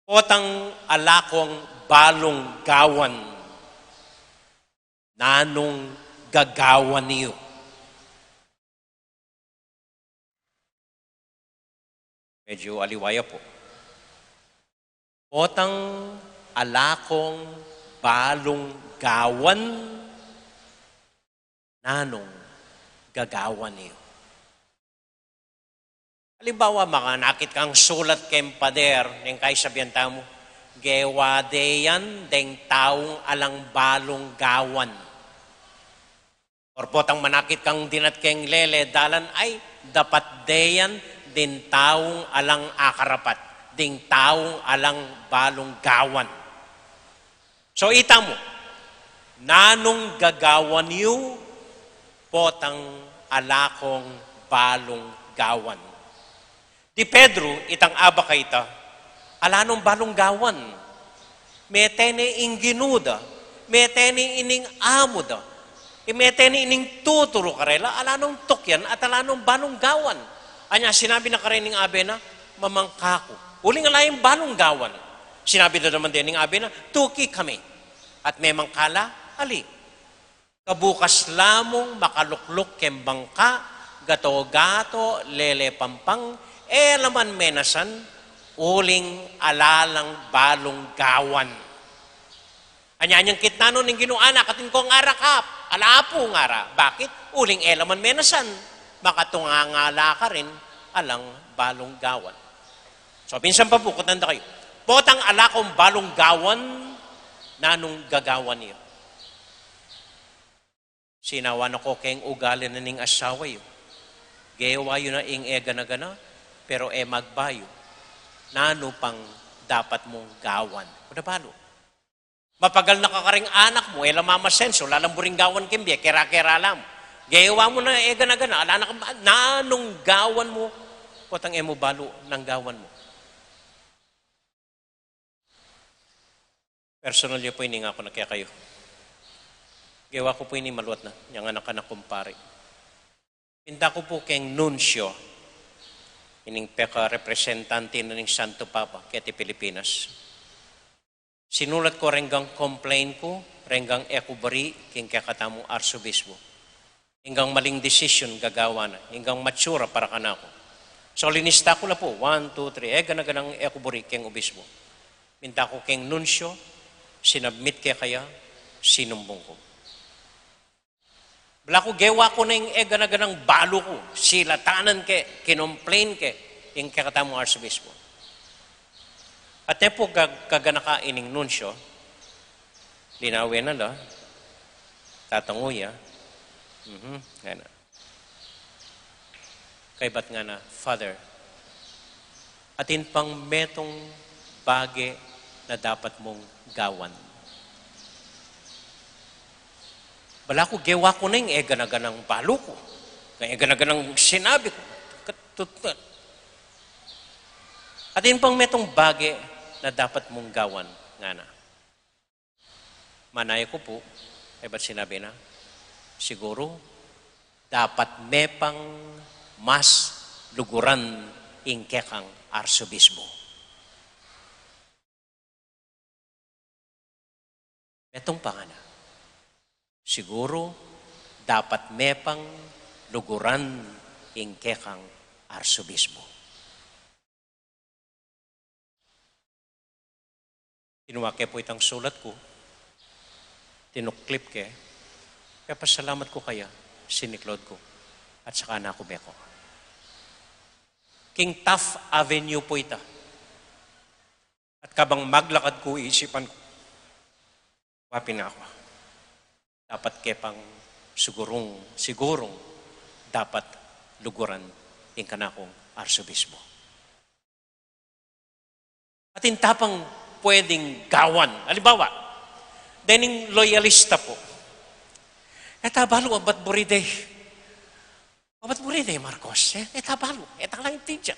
Potang ala kong balung gawan, nanung gagawan yu? Medyo aliwa ya pu. Potang ala kong balung gawan, nanung gagawan yu? Alimbawa, makanakit kang sulat keng pader, neng kaisabyan tamu, gewa de yan deng taung alang balung gawan. Or potang manakit kang dinat keng lele dalan, ay, dapat de yan ding taung alang akarapat, ding taung alang balung gawan. So, ita mu, nanung gagawan yu, potang ala kong balung gawan? Di Pedro, itang abak a ita, ala nung balung gawan. Mete ne ing Ginu da, mete ne ining amu da, e mete ne ining tuturu karela, ala nung tukyan at ala nung balung gawan. Anya sinabi na karening abe na, mamangka ku. Uling ala yang balung gawan. Sinabi da naman de ning abe na, tuki kami. At memangka la, ali. Kabukas la mung makalukluk keng bangka, gato-gato, lele pampang, e la man menasan, uling ala lang balung gawan. Anya nyang kitnan no ning Ginu, anak, atin kong arakap, ala pu ngara. Bakit? Uling e la man menasan, makatunga-tunga la karin, alang balung gawan. So, minsan pa pu, kutnan da kayu, potang ala kong balung gawan, nanung gagawan yu? Sinawa na ko keng ugali na ning asawa yu. Gewa yu na ing e gana-gana, pero e magbayu. Nanu pang dapat mung gawan? O da balu. Mapagal na ka karing anak mu, e la mamasenso, lalam buring gawan keng bie, kera-kera la mu. Gewa mu na e gana-gana, ala na ka, nanung gawan mu? Potang e mu balu nang gawan mu. Personal yu pu ini, ngaku na kekayu. Gewa ku pu ini maluat na, nyang anak-anak kumpari. Pinta ku pu keng nuncio, ining peka-representante na ning Santo Papa keti Pilipinas. Sinulat ku renggang complaint ku, renggang e ku buri king kekatamung arsobispo. Inggang maling desisyon gagawa na, inggang matsura para kanaku. So, linista ku la pu, one, two, three, e gana-ganang e ku buri keng obispo. Minta ku keng nuncio, sinabmit kekaya, sinumbung ku. Balaku gewa ku na ing e gana-ganang balu ku, silatanan ke, kinomplain ke, ing kekatamung arsobispo. At e pu kag-, kaganaka ining nuncio, linawen na la, tatangu ya. Mhm, ngana. Kaybat ngana, "Father, atin pang metung bage na dapat mung gawan." Balaku gewa ku na ing e gana-ganang balu ku, ing e gana-ganang sinabi ku. Katut-, atin pang metung bage na dapat mung gawan, ngana. Manaya ku pu, kaybat sinabi na, "Siguru, dapat me pang mas luguran ing kekang arsobisbu." Metung pa, ngana. "Siguru, dapat me pang luguran ing kekang arsobisbu." Kinuwa ke pu itang sulat ku, tinuklip ke, pepasalamat ku kaya, siniklaud ku, at saka na ku meko. King Taft Avenue pu ita. At kabang maglakad ku, isipan ku, wa pin aku. Dapat ke pang sigurung, sigurung dapat luguran ing kanakung arsobisbu. Atin ta pang pwedeng gawan. Halimbawa, dening loyalista pu. E ta balu, abat buri de. Abat buri de Marcos, e? E ta balu, e ta la intindian.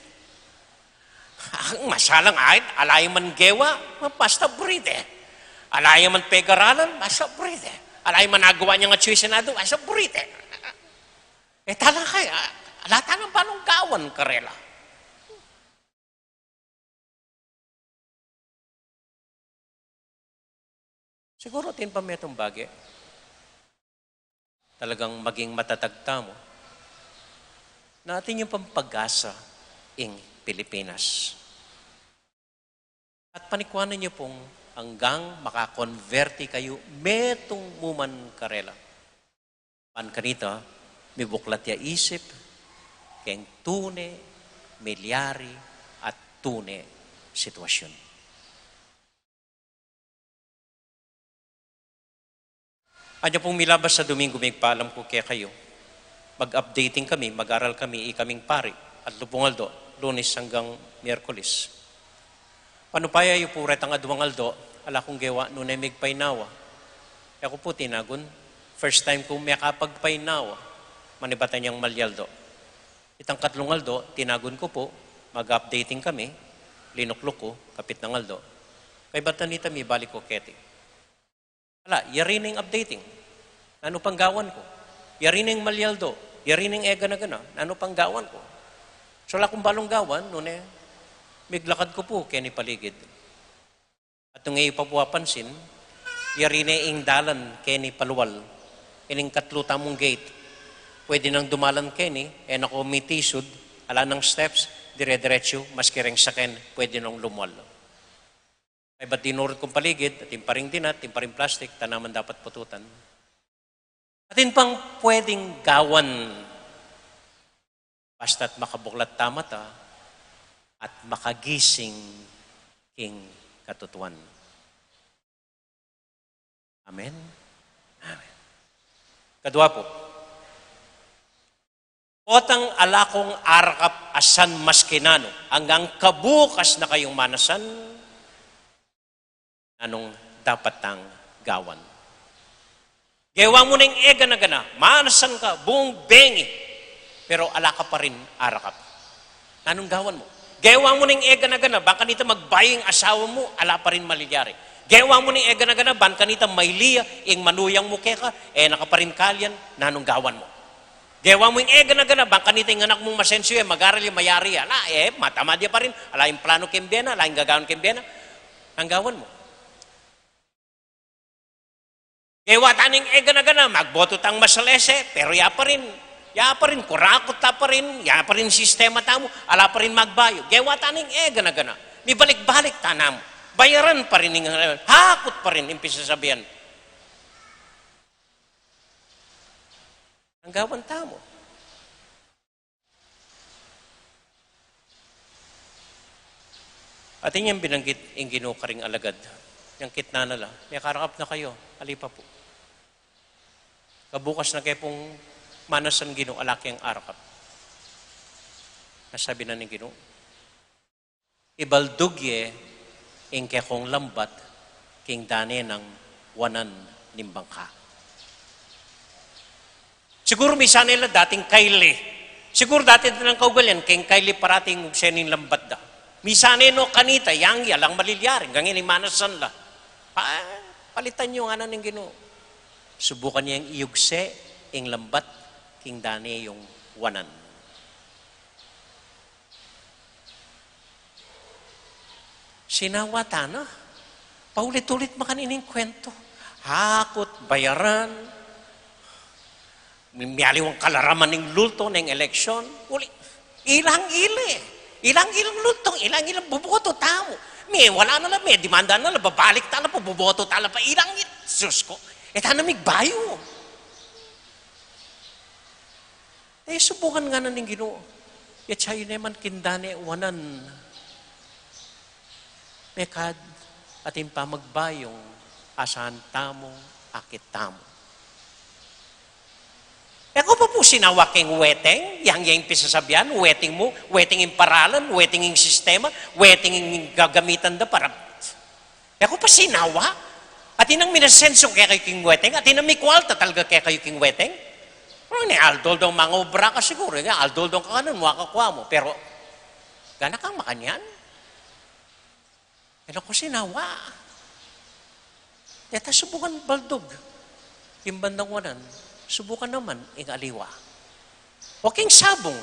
Ang masalang ait, ala ya man gewa, basta buri de. Ala ya man pegaralan, basta buri de. Ala ya man agawa neng atsu ing Senado, basta buri de. E ta la kaya, ala ta nang balung gawan karela. Siguru atin pa metung bage, talagang maging matatag tamu na atin yung pampag-asa ing Pilipinas. At panikuanan yu pung anggang makakonberti kayu metung mu man karela. Ban kanita, mibuklat ya isip keng tune milyari at tune sitwasyun. Anya pung milabas a Domingo, migpaalam ku kekayu, mag-updating kami, mag-aral kami ikaming pari, atlu pung aldo, Lunes anggang Miyerkules. Panupaya yu pu retang adwang aldo, ala kung gewa nune migpainawa. E ku pu tinagun, first time kung mekapagpainawa, manibatan yang malyaldo. Itang katlung aldo, tinagun ku pu, mag-updating kami, linukluk ku, kapit nang aldo. Kaybat na nita mibalik ku keti. Ala, yari neng updating. Nanu pang gawan ku? Yari neng malyaldo. Yari neng e gana-gana. Nanu pang gawan ku? So, ala kung balung gawan, nune, miglakad ku pu keni paligid. At nung e yu pa pu apansin, yari ne ing dalan keni palual. Ining katlu tamung gate. Pwede nang dumalan keni, e na ku mitisud, ala nang steps, dire-diretsu, maski reng saken, pwede nang lumual. Kaybat dinurut kung paligid, atin pa ring dinat, atin pa ring plastik, tanaman dapat pututan. Atin pang pwedeng gawan, basta't makabuklat ta mata at makagising king katutuan. Amen? Amen. Kadua pu, potang ala kung arakap a san maski nanu, anggang kabukas na kayung manasan, nanung dapat tang gawan? Gewa mu neng e gana-gana, manasan ka, buung bengi, pero ala ka pa rin arakap. Nanung gawan mu? Gewa mu neng e gana-gana, ban kanita magbayu ing asawa mu, ala pa rin malilyari. Gewa mu neng e gana-gana, ban kanita mailiya ing manuyang mu keka, e na ka pa rin kalian, nanung gawan mu? Gewa mu ing e gana-gana, ban kanita ing anak mung masensiu, e, mag-aral ya, mayari ya. Ala, e, matamad ya pa rin, ala ing planu keng bie na, ala ing gagawan keng bie na. Nanung gawan mu? Gewa ta ning e gana-gana, magboto tang masalese, pero ya pa rin, ya pa rin, kurakot ta pa rin, ya pa rin sistema tamu, ala pa rin magbayu. Gewa ta ning e gana-gana, mibalik-balik ta namu. Bayaran pa rin ing, hakot pa rin ing pisasabian. Nanung gawan tamu? Atin yang binanggit ing Ginu karing alagad. Yang kitnan na la, mekarakap na kayu, ali pa pu. Kabukas na ke pung manasan Ginu, ala keng arakap. Kasabi na ning Ginu, "Ibaldug ye ing kekong lambat king dane nang wanan ning bangka." Siguru misan e la dating kaili. Siguru dati da nang kaugalian, keng kaili parati ing ugse ning lambat da. Misan e no kanita, yang ya lang malilyari, ngeni manasan la. Pa-, palitan yu, ngana ning Ginu. Subukan ye ing iugse ing lambat king dane yung wanan. Sinawa tana, paulit-ulit makanini ing kuwentu. Hakot, bayaran. Mi-, mialiwang kalaraman ning lulto, ning eleksyon. Uli, ilang ile. Ilang ilang lulto, ilang ilang buboto tamu. Me, wala na la, me, demanda na la, babalik tala pa, buboto tala pa, ilang il-, Sus ko. E tana migbayu. E, subukan, ngana ning Ginu. Yatsa yu ne man king dane wanan. Mekad atin pamagbayung asahan tamu, akit tamu. E ku pa pu sinawa keng weteng, yang, yang pisasabian, weteng mu, weteng ing paralan, weteng ing sistema, weteng ing gagamitan da para E ku pa sinawa? Atin nang minasenso kekayu king weteng? Atin nang mikwalta talaga kekayu king weteng? Pero ne, aldol dong mangobra ka siguru, ne, aldol dong kakanan mu, akakua mu. Pero, gana kang makanyan? E na ku sinawa. Deta subukan baldug king bandang wanan, subukan naman ing aliwa. O king sabung.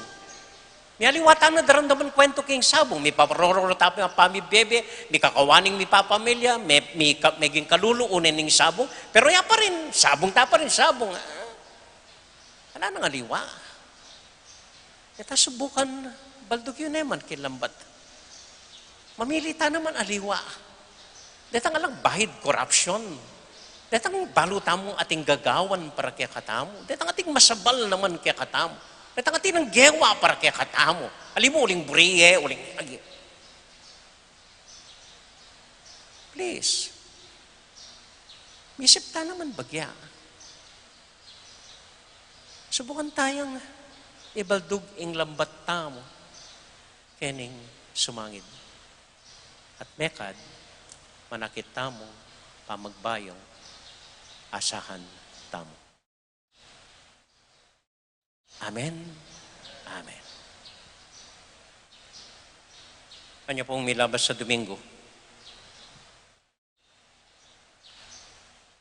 Mialiwa tana daramdaman kuwentu king sabung. Mipaparoro ta pa pamibebe, mikakawaning mipapamilya, me-, mika-, meging kalulu, une ning sabung. Pero ya pa rin, sabung ta pa rin, sabung. Ah, ala nang aliwa. Deta subukan baldug yu ne man king lambat. Mamili ta naman aliwa. Detang alang bahid, korapsyon. Detang balu tamung ating gagawan para kekatamu. Detang ating masabal naman kekatamu. Detang ating nang gewa para kekatamu. Ali mu, uling buri ye, uling agi. Please. Misip ta naman bagya. Subukan tayang ibaldug ing lambat tamu kening sumangid. At mekad, manakit tamung pamagbayung asahan tamu. Amen. Amen. Anya pung milabas sa Domingo,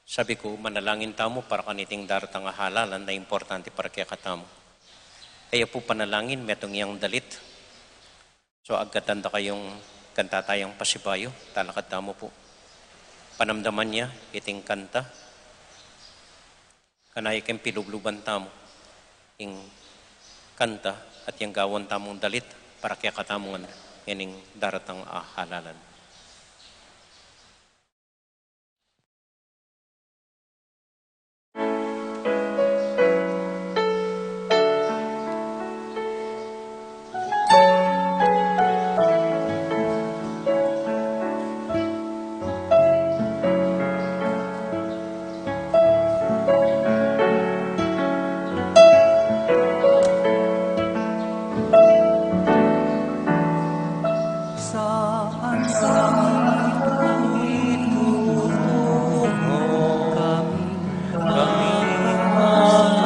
sabi ku, manalangin tamu para kaniting daratang a halalan na importante para kekatamu. Kaya pu panalangin, metung yang dalit. So, agkatan da kayung kanta tayang pasibayu, talakad tamu pu. Panamdaman ya iting kanta. Kanaya king pilubluban tamu ing kanta at yang gawan tamung dalit para kekatamu ngan ining daratang a halalan. Saan kami tutungo? Kami, kami makasalanan.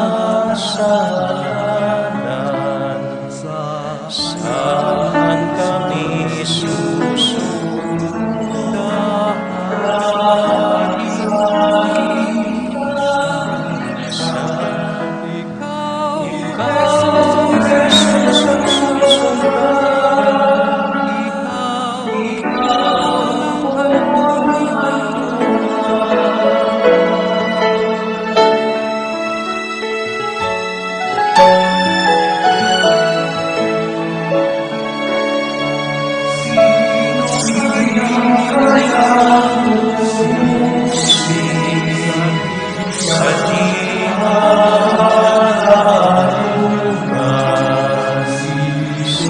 Saan kami susunod?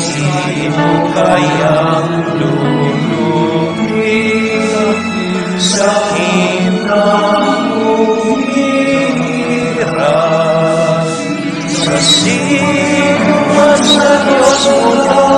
Sino kayang lulupig sa hirap? Sa sino man sa Dios mula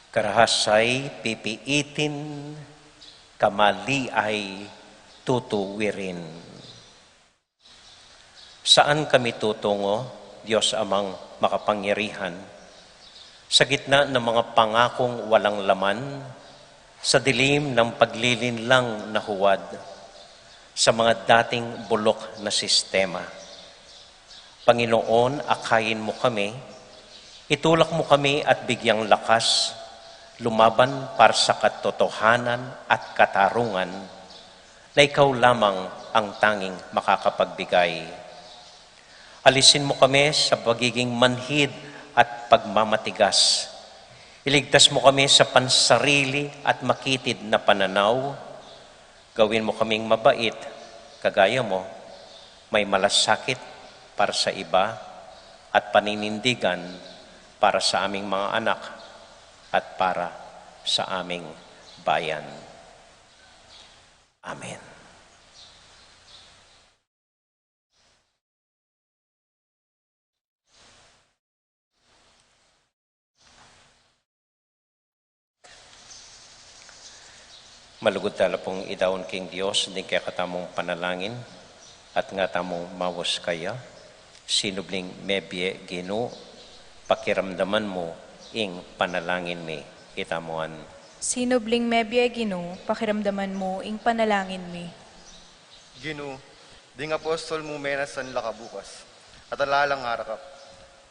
Karahas ay pipiitin, kamali ay tutuwirin. Saan kami tutungo, Diyos Amang makapangyarihan, sa gitna ng mga pangakong walang laman, sa dilim ng paglilinlang na huwad, sa mga dating bulok na sistema? Panginoon, akayin mo kami, itulak mo kami at bigyang lakas, lumaban para sa katotohanan at katarungan na ikaw lamang ang tanging makakapagbigay. Alisin mo kami sa pagiging manhid at pagmamatigas. Iligtas mo kami sa pansarili at makitid na pananaw. Gawin mo kaming mabait, kagaya mo, may malasakit para sa iba, at paninindigan para sa aming mga anak at para sa aming bayan. Amen. Malugud tala pung idaun king Dios ding kekatamung panalangin, at nga tamung mawas kaya. Sinubling mebie, Ginu, pakiramdaman mu ing panalangin mi. Itamuan. Sinubling mebie, Ginu, pakiramdaman mu ing panalangin mi. Ginu, ding apostol mu menasan la kabukas, at ala lang arakap.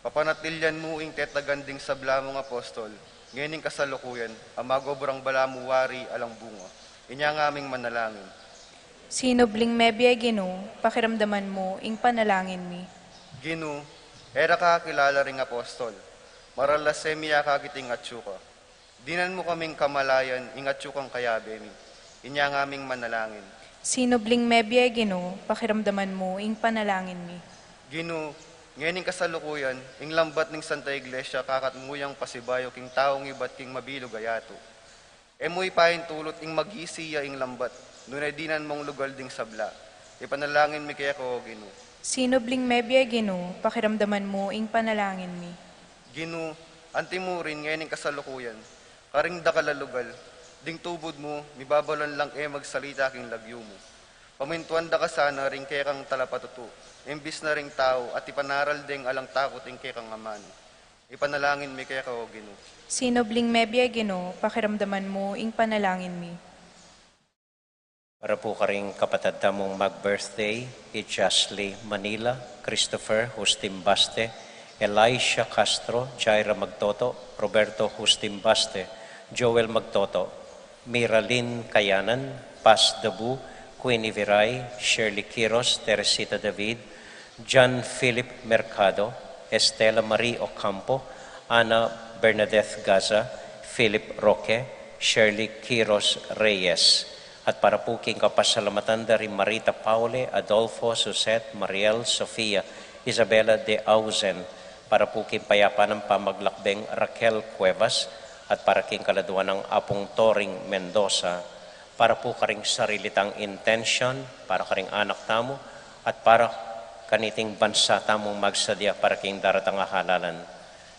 Papanatilian mu ing tetagan ding sabla mung apostol, ngening kasalukuyan, a magobrang balamu wari alang bunga. Inya ngaming manalangin. Sinubling mebie, Ginu, pakiramdaman mu ing panalangin mi. Ginu, e ra ka kilala ring apostol, maral la semi ya ka kiting atsu ka. Dinan mu kaming kamalayan ing atsu kang kayabe mi. Inya ngaming manalangin. Sinubling mebie, Ginu, pakiramdaman mu ing panalangin mi. Ginu, ngening kasalukuyan, ing lambat ning Santa Iglesia kakat mu yang pasibayu king taung ibat king mabilug a yatu. E mu ipaintulut ing magisi ya ing lambat, nune dinan mung lugal ding sabla. Ipanalangin mi keka, O Ginu. Sinubling mebie, Ginu, pakiramdaman mu ing panalangin mi. Ginu, anti mu rin ngening kasalukuyan, karing dakal a lugal, ding tubud mu, mibabalan lang e magsalita king lagyu mu. Pamintuan da ka sana ring kekang talapatutu, imbis na ring tau, at ipanaral deng alang takut ing kekang amanu. Ipanalangin mi keka, O Ginu. Sinubling mebie, Ginu, pakiramdaman mu ing panalangin mi. Para pu karing kapatad tamung mag-birthday, i Jasly Manila, Christopher Justin Baste, Elisha Castro, Jaira Magtoto, Roberto Justin Baste, Joel Magtoto, Miralyn Kayanan, Paz Dabu, Queenie Viray, Shirley Quiros, Teresita David, John Philip Mercado, Estela Marie Ocampo, Ana Bernadette Gaza, Philip Roque, Shirley Quiros Reyes. At para pu king kapasalamatan da ri Marita Paule, Adolfo, Suzette, Mariel, Sofia, Isabela de Ausen, para pu king payapan nang pamaglakbeng Raquel Cuevas, at para king kaladua nang Apung Toring Mendoza, para pu karing sarili tang intensyon, para karing anak tamu, at para kaniting bansa tamung magsadya para king daratang a halalan.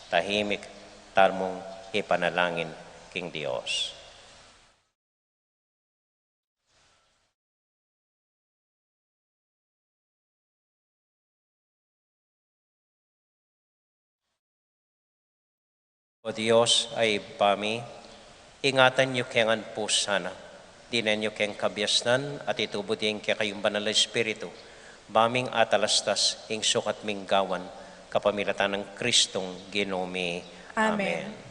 Tahimik tamung ipanalangin king Dios. O Dios a Ibpa mi, ingatan yu keng anpusan, dinan yu keng kabiasnan, at itubud ya ing kekayung Banal a Espiritu, ba ming atalastas ing sukat ming gawan, kapamilatan nang Kristong Ginu mi. Amen. Amen.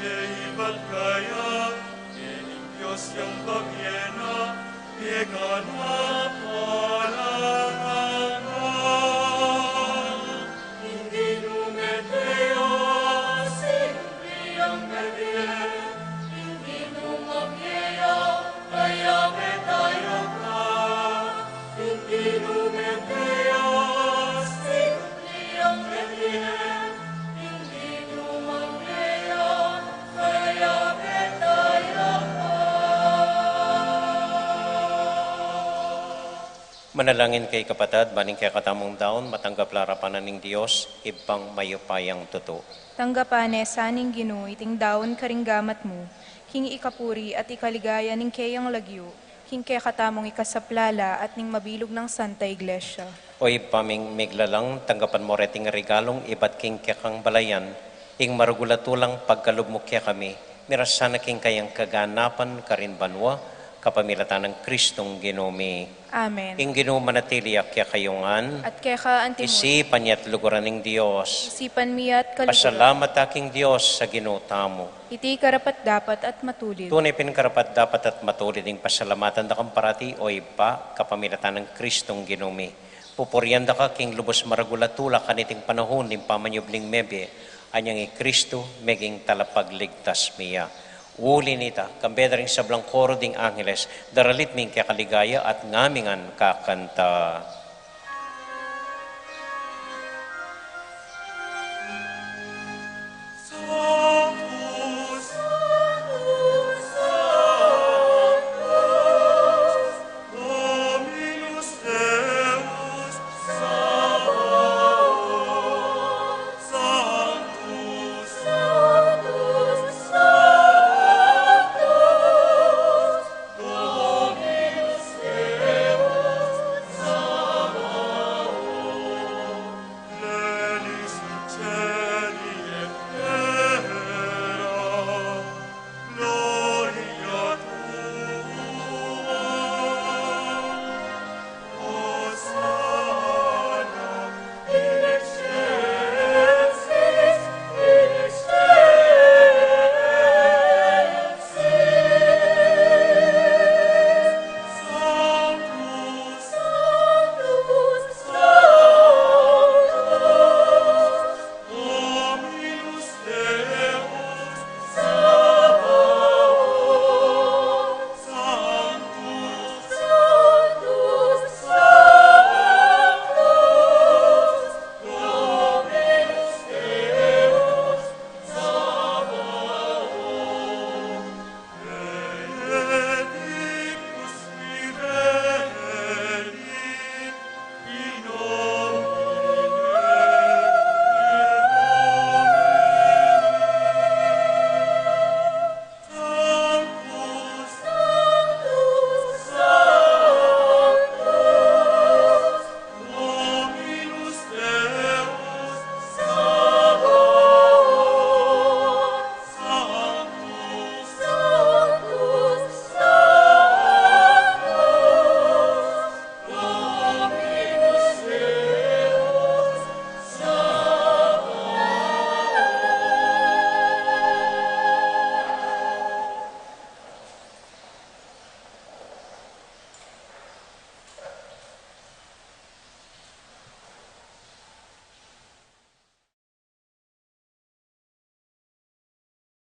Ibat kaya, e ning Dios yang babiena, e ka na palalaga. Ing Ginu mete ya, simple yang mete, ing Ginu mabie ya, kaya mete ya ka. Ing Ginu mete ya, simple yang mete, ing Ginu mabie ya, kaya mete ya ka. Manalangin kayu kapatad, ban ing kekatamung daun matanggap la arapan na ning Dios, Ibpang mayupayang tutu. Tanggapan ne sa ning Ginu iting daun karing gamat mu, king ikapuri at ikaligaya ning keyang lagyu, king kekatamung ikasaplala at ning mabilug nang Santa Iglesia. O Ibpa ming miglalang, tanggapan mu reting regalung ibat king kekang balayan, ing maragul a tulang pagkalub mu kekami, miras sana king kayang kaganapan karin banua, kapamilatan nang Kristong Ginu mi. Amen. Ing Ginu manatili ya kekayu ngan. At keka antimu. Isipan ya at luguran ning Dios. Isipan mi ya at kaluguran. Pasalamat ta king Dios a Ginu tamu. Iti karapat-dapat at matulid. Tune pin karapat-dapat at matulid ing pasalamatan da kang parati, o Ibpa, kapamilatan nang Kristong Ginu mi. Pupurian da ka king lubus maragul a tula kaniting panaun ning pamanyubling mebie, anyang i Kristu meging talapagligtas mi ya. Uli nita, kambe da ring sablang koro ding angeles, daralit mi ing kekaligaya at ngamingan kakanta.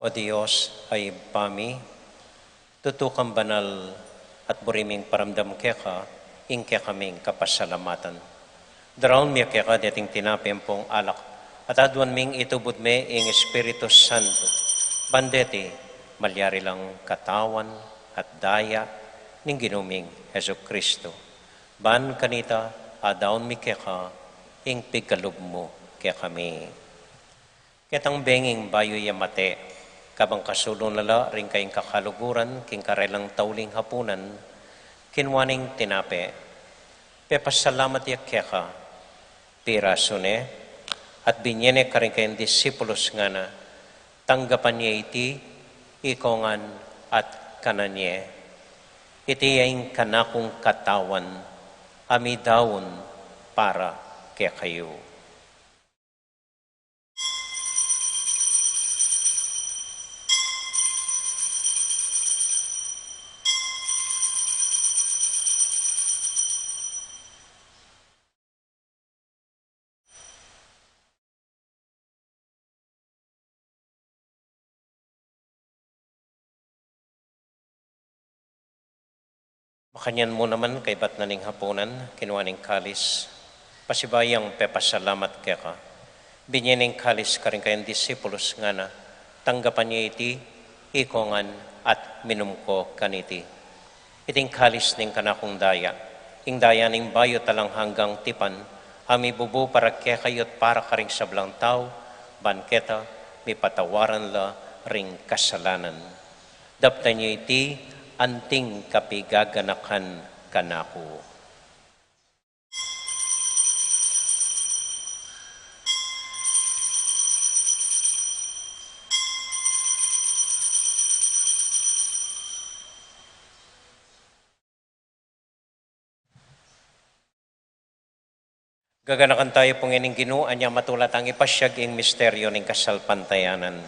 O Dios a Ibpa mi, tutu kang banal at buri ming paramdam keka ing kekaming kapasalamatan. Daraun mi keka deting tinape ampong alak, at aduan ming itubud me ing Espiritu Santo, ban deti malyari lang katawan at daya ning Ginu ming Jesucristo. Ban kanita, adaun mi keka ing pigalub mu kekami. Ketang benging bayu ya mate, kabang kasulung na la ring kayang kakaluguran king karelang tauling hapunan, kinua neng tinape, pepasalamat ya keka, pirasu ne, at binye ne karing kayang disipulus, ngana, tanggapan ye iti, ikayu ngan at kanan ye. Iti ya ing kanakung katawan, a midaun para kekayu. Makanyan mu naman kaybat na ning hapunan, kinua ne ing kalis, pasibayu yang pepasalamat keka. Binye ne ing kalis karing kayang disipulus, ngana, tanggapan ye iti, ikongan, at minum ko kaniti. Iting kalis ning kanakung daya, ing daya ning bayu at alang anggang tipan, a mibubu para kekayu at para karing sablang tau, ban keta mipatawaran la ring kasalanan. Daptan ye iti anting kapigaganakan kanaku. Gaganakan tayu pu ngening Ginu, anya matula tang ipasyag ing misteryu ning kasalpantayanan.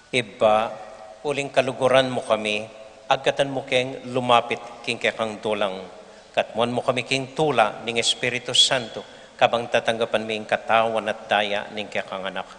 Ibpa, uling kaluguran mu kami, agkatan mu keng lumapit king kekang dulang, katmuan mu kami king tula ning Espiritu Santo, kabang tatanggapan mi ing katawan at daya ning kekang Anak.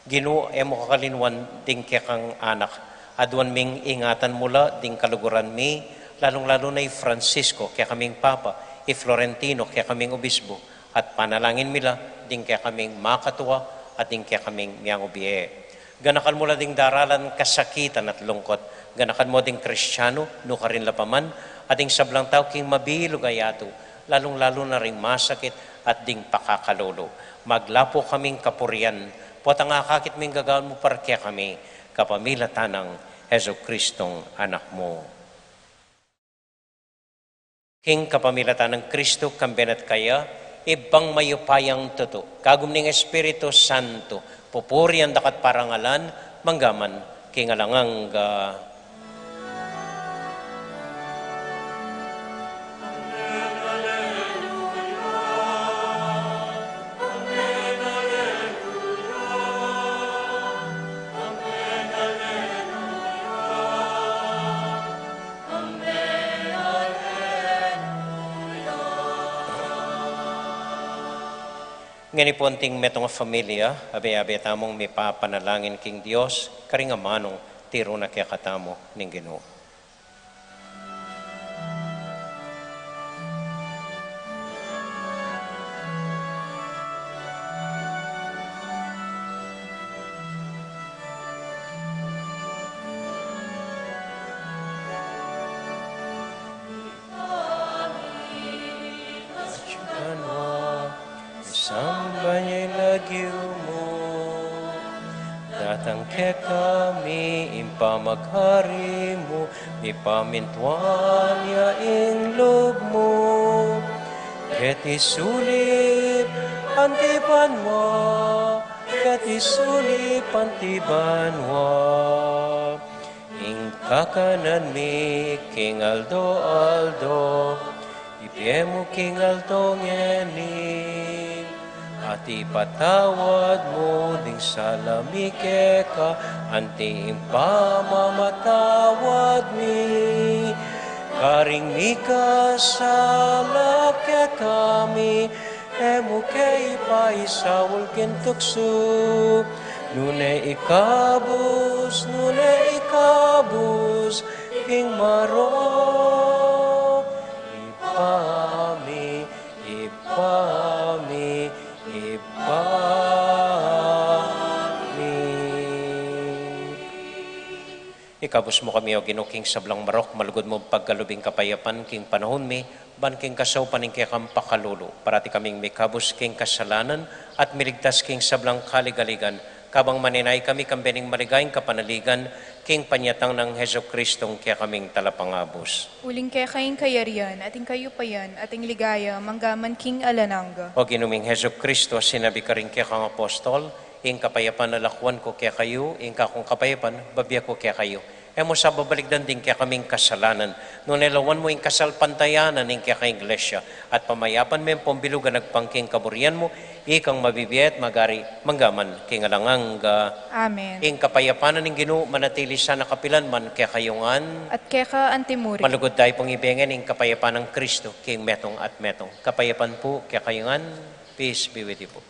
Ginu, e mu kakalinwan ding kekang anak, aduan ming ingatan mu la ding kaluguran mi, lalung-lalu na i Francisco, kekaming Papa, i Florentino, kekaming Obispo, at panalangin mi la ding kekaming makatua, at ding kekaming miangubie. Ganakan mu la ding daralan kasakitan at lungkot, ganakan mu ding Kristiano, nukarin la pa man, at ding sablang tau king mabilug a yatu, lalung-lalu na ring masakit at ding pakakalulu. Maglapu kaming kapurian, potang akakit ming gagawan mu para kekami, kapamilatan nang Jesucristong Anak mu. King kapamilatan nang Kristo, kambe na at kaya, Ibpang mayupayang tutu, kagum ning Espiritu Santo, pupurian da ka at parangalan, mangga man king alang angga. Ngeni pu anting metung a familia, abe-abe tamung mipapanalangin king Dios, karing amanung tiru na kekatamu ning Ginu. Banua, isamban ya ing lagyu mu, datang kekami ing pamaghari mu, mipamintuan ya ing lub mu, keti sulip anti banua, keti sulip anti banua. Ing kakanan mi king aldo-aldo, ibie mu king aldo ngeni, at ipatawad mu ding sala mi keka, anti ing pamamatawad mi karing mikasala kekami, e mu ke ipaisaul king tuksu, nune ikabus, nune ikabus king marok. Ibpa mi, Ibpa mi, Ibpa mi. Ikabus mu kami, O Ginu, king sablang marok, malugud mung pagkalub ing kapayapan king panaun mi, ban king kasaupan ning kekang pakalulu, parati kaming mikabus king kasalanan, at miligtas king sablang kaligaligan, kabang manenaya kami kambe ning maligayang kapanaligan, king panyatang nang Jesucristong kekaming Talapangabus. Uling keka ing kayarian, at ing kayupayan, at ing ligaya, mangga man king alang angga. O Ginu ming Jesucristo, a sinabi karing kekang apostol, ing kapayapan lakwan ku kekayu, ing kakung kapayapan bibie ku kekayu. E mu sa babalikdan ding kekaming kasalanan, nune lawan mu ing kasalpantayanan ning kekang Iglesia, at pamayapan me pung bilug agpang king kaburian mu, ikang mabibie at magari mangga man king alang angga. Amen. Ing kapayapan ning Ginu manatili sana kapilan man kekayu ngan. At keka antimurin. Malugud tamu pung ibie ngan ing kapayapan nang Kristo king metung at metung. Kapayapan pu kekayu ngan. Peace be with you po.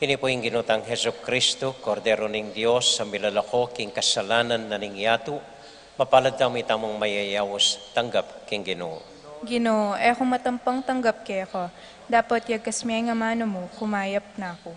Ini pu ing Ginu tang Jesucristo, Kordero ning Dios, a milalako king kasalanan na ning yatu. Mapalad tamu itamung mayayaus tanggap king Ginu. Ginu, e ku matampang tanggap keka, dapot yagas me ing amanu mu, kumayap na ku.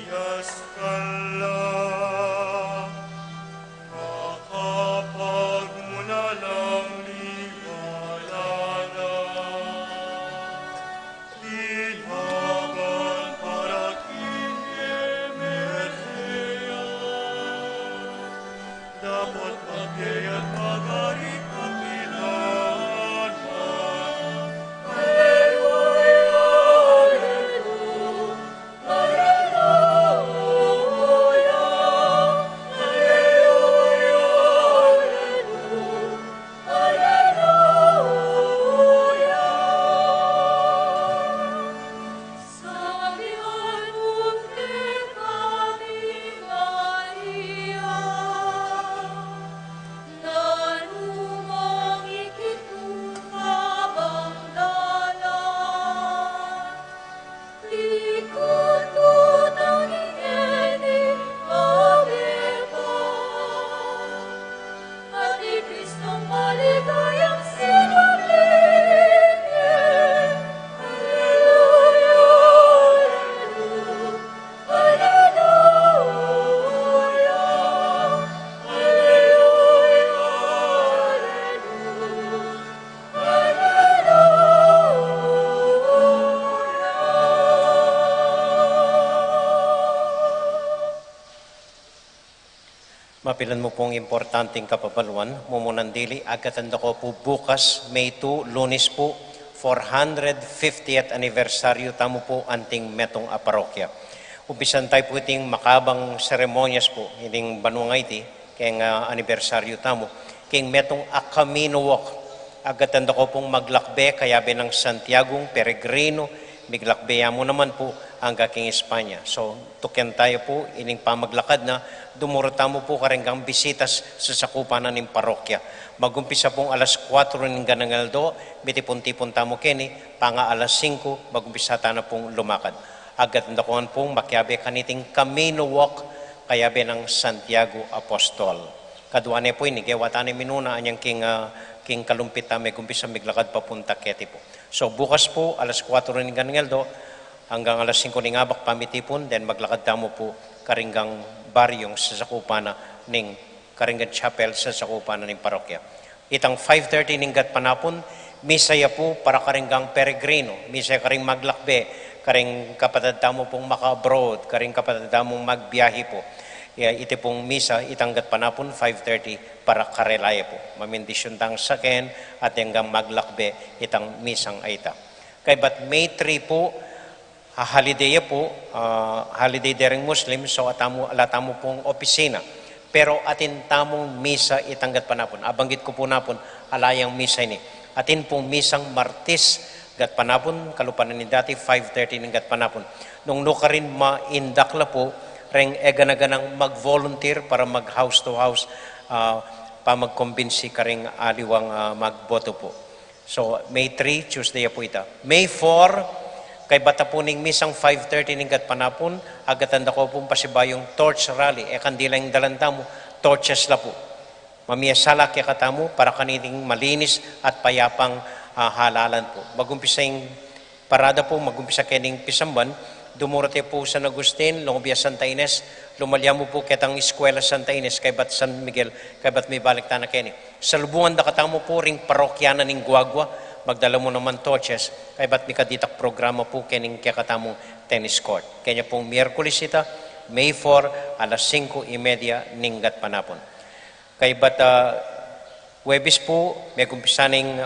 Yas kala, makapagmuna lang liwala na. Tinagan para king M R A. Dapat magkaya't magari kapilan. Alleluia, alleluia. Mapilan mu pung importanteng kapabaluan, mumunan dili, agatan da ko pu bukas, May two, Lunes pu, four hundred fiftieth anibersaryu tamu pu anting metung a parokya. Umpisan tayu pu iting makabang seremonyas pu, iting banua iti, keng, ah, anibersaryu tamu, keng metung a Camino Walk. Agatan da ko pung maglakbe, kayabe nang Santiago, peregrino, miglakbe ya mu naman pu angga keng Espanya. So, tuken tayu pu ining pamaglakad na, dumuru tamu pu karing gang bisitas sasakupan na ning parokya. Magumpisa pung alas kuatro ning ganang aldo, mitipun-tipun tamu keni, panga alas singku, magumpisa tana pung lumakad. Agatan da ko ngan pung makiabe kaniting Camino Walk, kayabe nang Santiago Apostol. Kadua ne pu ini, gewa tana minuna anyang king, ah, king kalumpit tamu megumpisa miglakad papunta keti pu. So, bukas pu, alas kuatro ning ganang aldo, anggang alas singku ning abak pamitipun, then maglakad tamu pu karing gang baryung sasakupan na ning, karing gang chapel sasakupan na ning parokya. Itang five thirty ning gatpanapun, misa ya pu para karing gang peregrino, misa ya karing maglakbe, karing kapatad tamu pung maka-abroad, karing kapatad tamung magbiyahe pu. Ya, iti pung misa, itang gatpanapun, five thirty, para karela ya pu. Mamindisyun tang saken, at anggang maglakbe, itang misang a ita. Kaybat May three pu, ah, holiday ya pu, ah, holiday de ring Muslim, so atamu, ala tamu pung opisina. Pero atin tamung misa itang gatpanapun. Abanggit ku pu napun, ala yang misa ini. Atin pung misang Martis, gatpanapun, kalupa na ning dati, five thirty ning gatpanapun. Nung nukarin maindaklan pu, reng egana-ganang mag-volunteer para mag-house to house, ah, pamagkumbinsi karing aliwang, ah, magboto pu. So, May three, Tuesday ya pu ita. May four, kaybat a pu ning misang five thirty ning gatpanapun, agatan da ko pung pasibayung torch rally, e kandila ing dalan tamu, torches la pu. Mamiasala kekatamu para kaniting malinis at payapang, ah, halalan pu. Magumpisa ing parada pu, magumpisa kening pisamban, dumuru tayu pu San Agustin, lungub ya Santa Ines, lumalya mu pu ketang Eskwela Santa Ines, kaybat San Miguel, kaybat mibalik tana keni. Salubungan da katamu pu ring parokya na ning Guagua, magdala mu naman torches, kaybat mikaditak programa pu kening kekatamung tennis court. Kenya pung Miyerkules ita, May four, alas singku y media ning gatpanapun. Kaybat, ah, Huwebes pu, megumpisa ning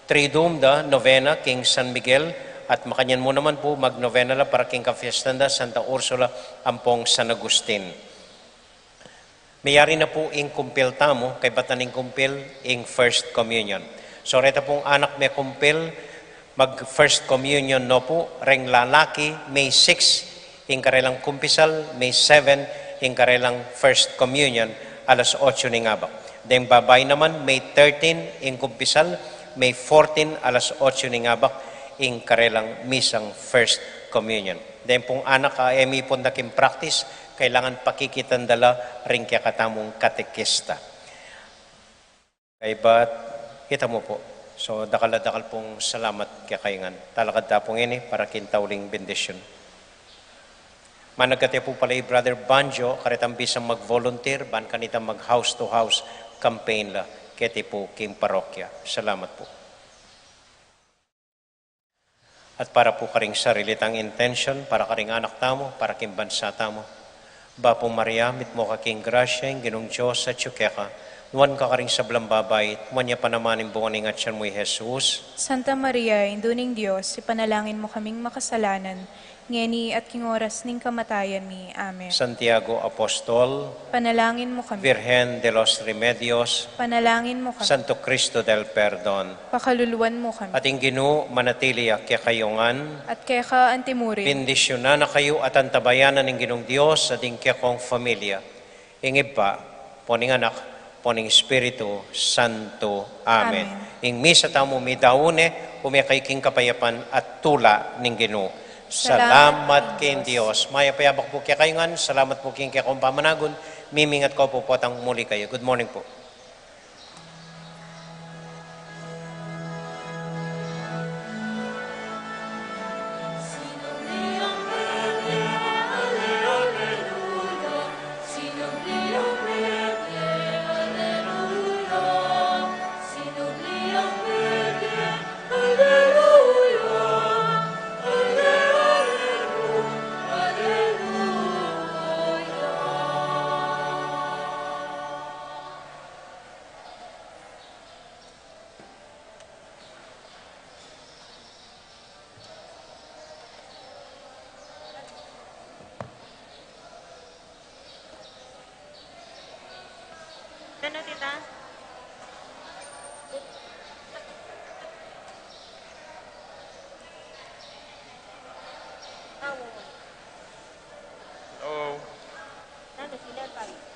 Triduum da novena king San Miguel, at makanyan mu naman pu, magnovena la para king kafiestan da Santa Ursula ampong San Agustin. Meyari na pu ing kumpil tamu, kaybat na ning kumpil ing First Communion. So, reta pung anak mekumpil, mag First Communion no pu, reng lalaki, May six, ing karelang kumpisal, May seven, ing karelang First Communion, alas otso ning abak. Deng babai naman, May thirteen, ing kumpisal, May fourteen, alas otso ning abak, ing karelang misang First Communion. Deng pung anak a e mipun da king practice, kailangan pakikitan da la ring kekatamung katekista. Kaybat, ita mu pu. So, dakal a dakal pung salamat kekayu ngan. Talakad ta pu ngeni para king tauling bendisyun. Managkate pu pala i Brother Banjo, karetang bisang mag-volunteer, ban kanitang mag-house to house campaign la, keti pu king parokya. Salamat pu. At para pu karing sarili tang intention, para karing anak tamu, para king bansa tamu. Bapu Maria, mitmu ka king grasya, ing Ginung Dios atyu keka, nuan ka karing sablang babai, at nuan ya pa naman ing bunga ning atyan mu, i Jesus. Santa Maria, Indu ning Dios, ipanalangin mu kaming makasalanan, ngeni at king oras ning kamatayan mi. Amen. Santiago Apostol, panalangin mu kami. Virgen de los Remedios, panalangin mu kami. Santo Cristo del Perdon, pakaluluan mu kami. At ing Ginu manatili ya kekayu ngan. At keka antimurin. Bendisyunan na kayu at antabayanan ning Ginung Dios at ing kekong familia. Ing Ibpa, ampo ning Anak, ampo ning Espiritu Santo. Amen. Amen. Ing misa tamu midaun ne, ume kayu king kapayapan at tula ning Ginu. Salamat king Dios. Mayap a abak pu kekayu ngan, salamat pu king kekong pamanagun, mimingat ku pu potang muli kayu. Good morning pu. Ano, tita? Hello. Nandun sila, pare.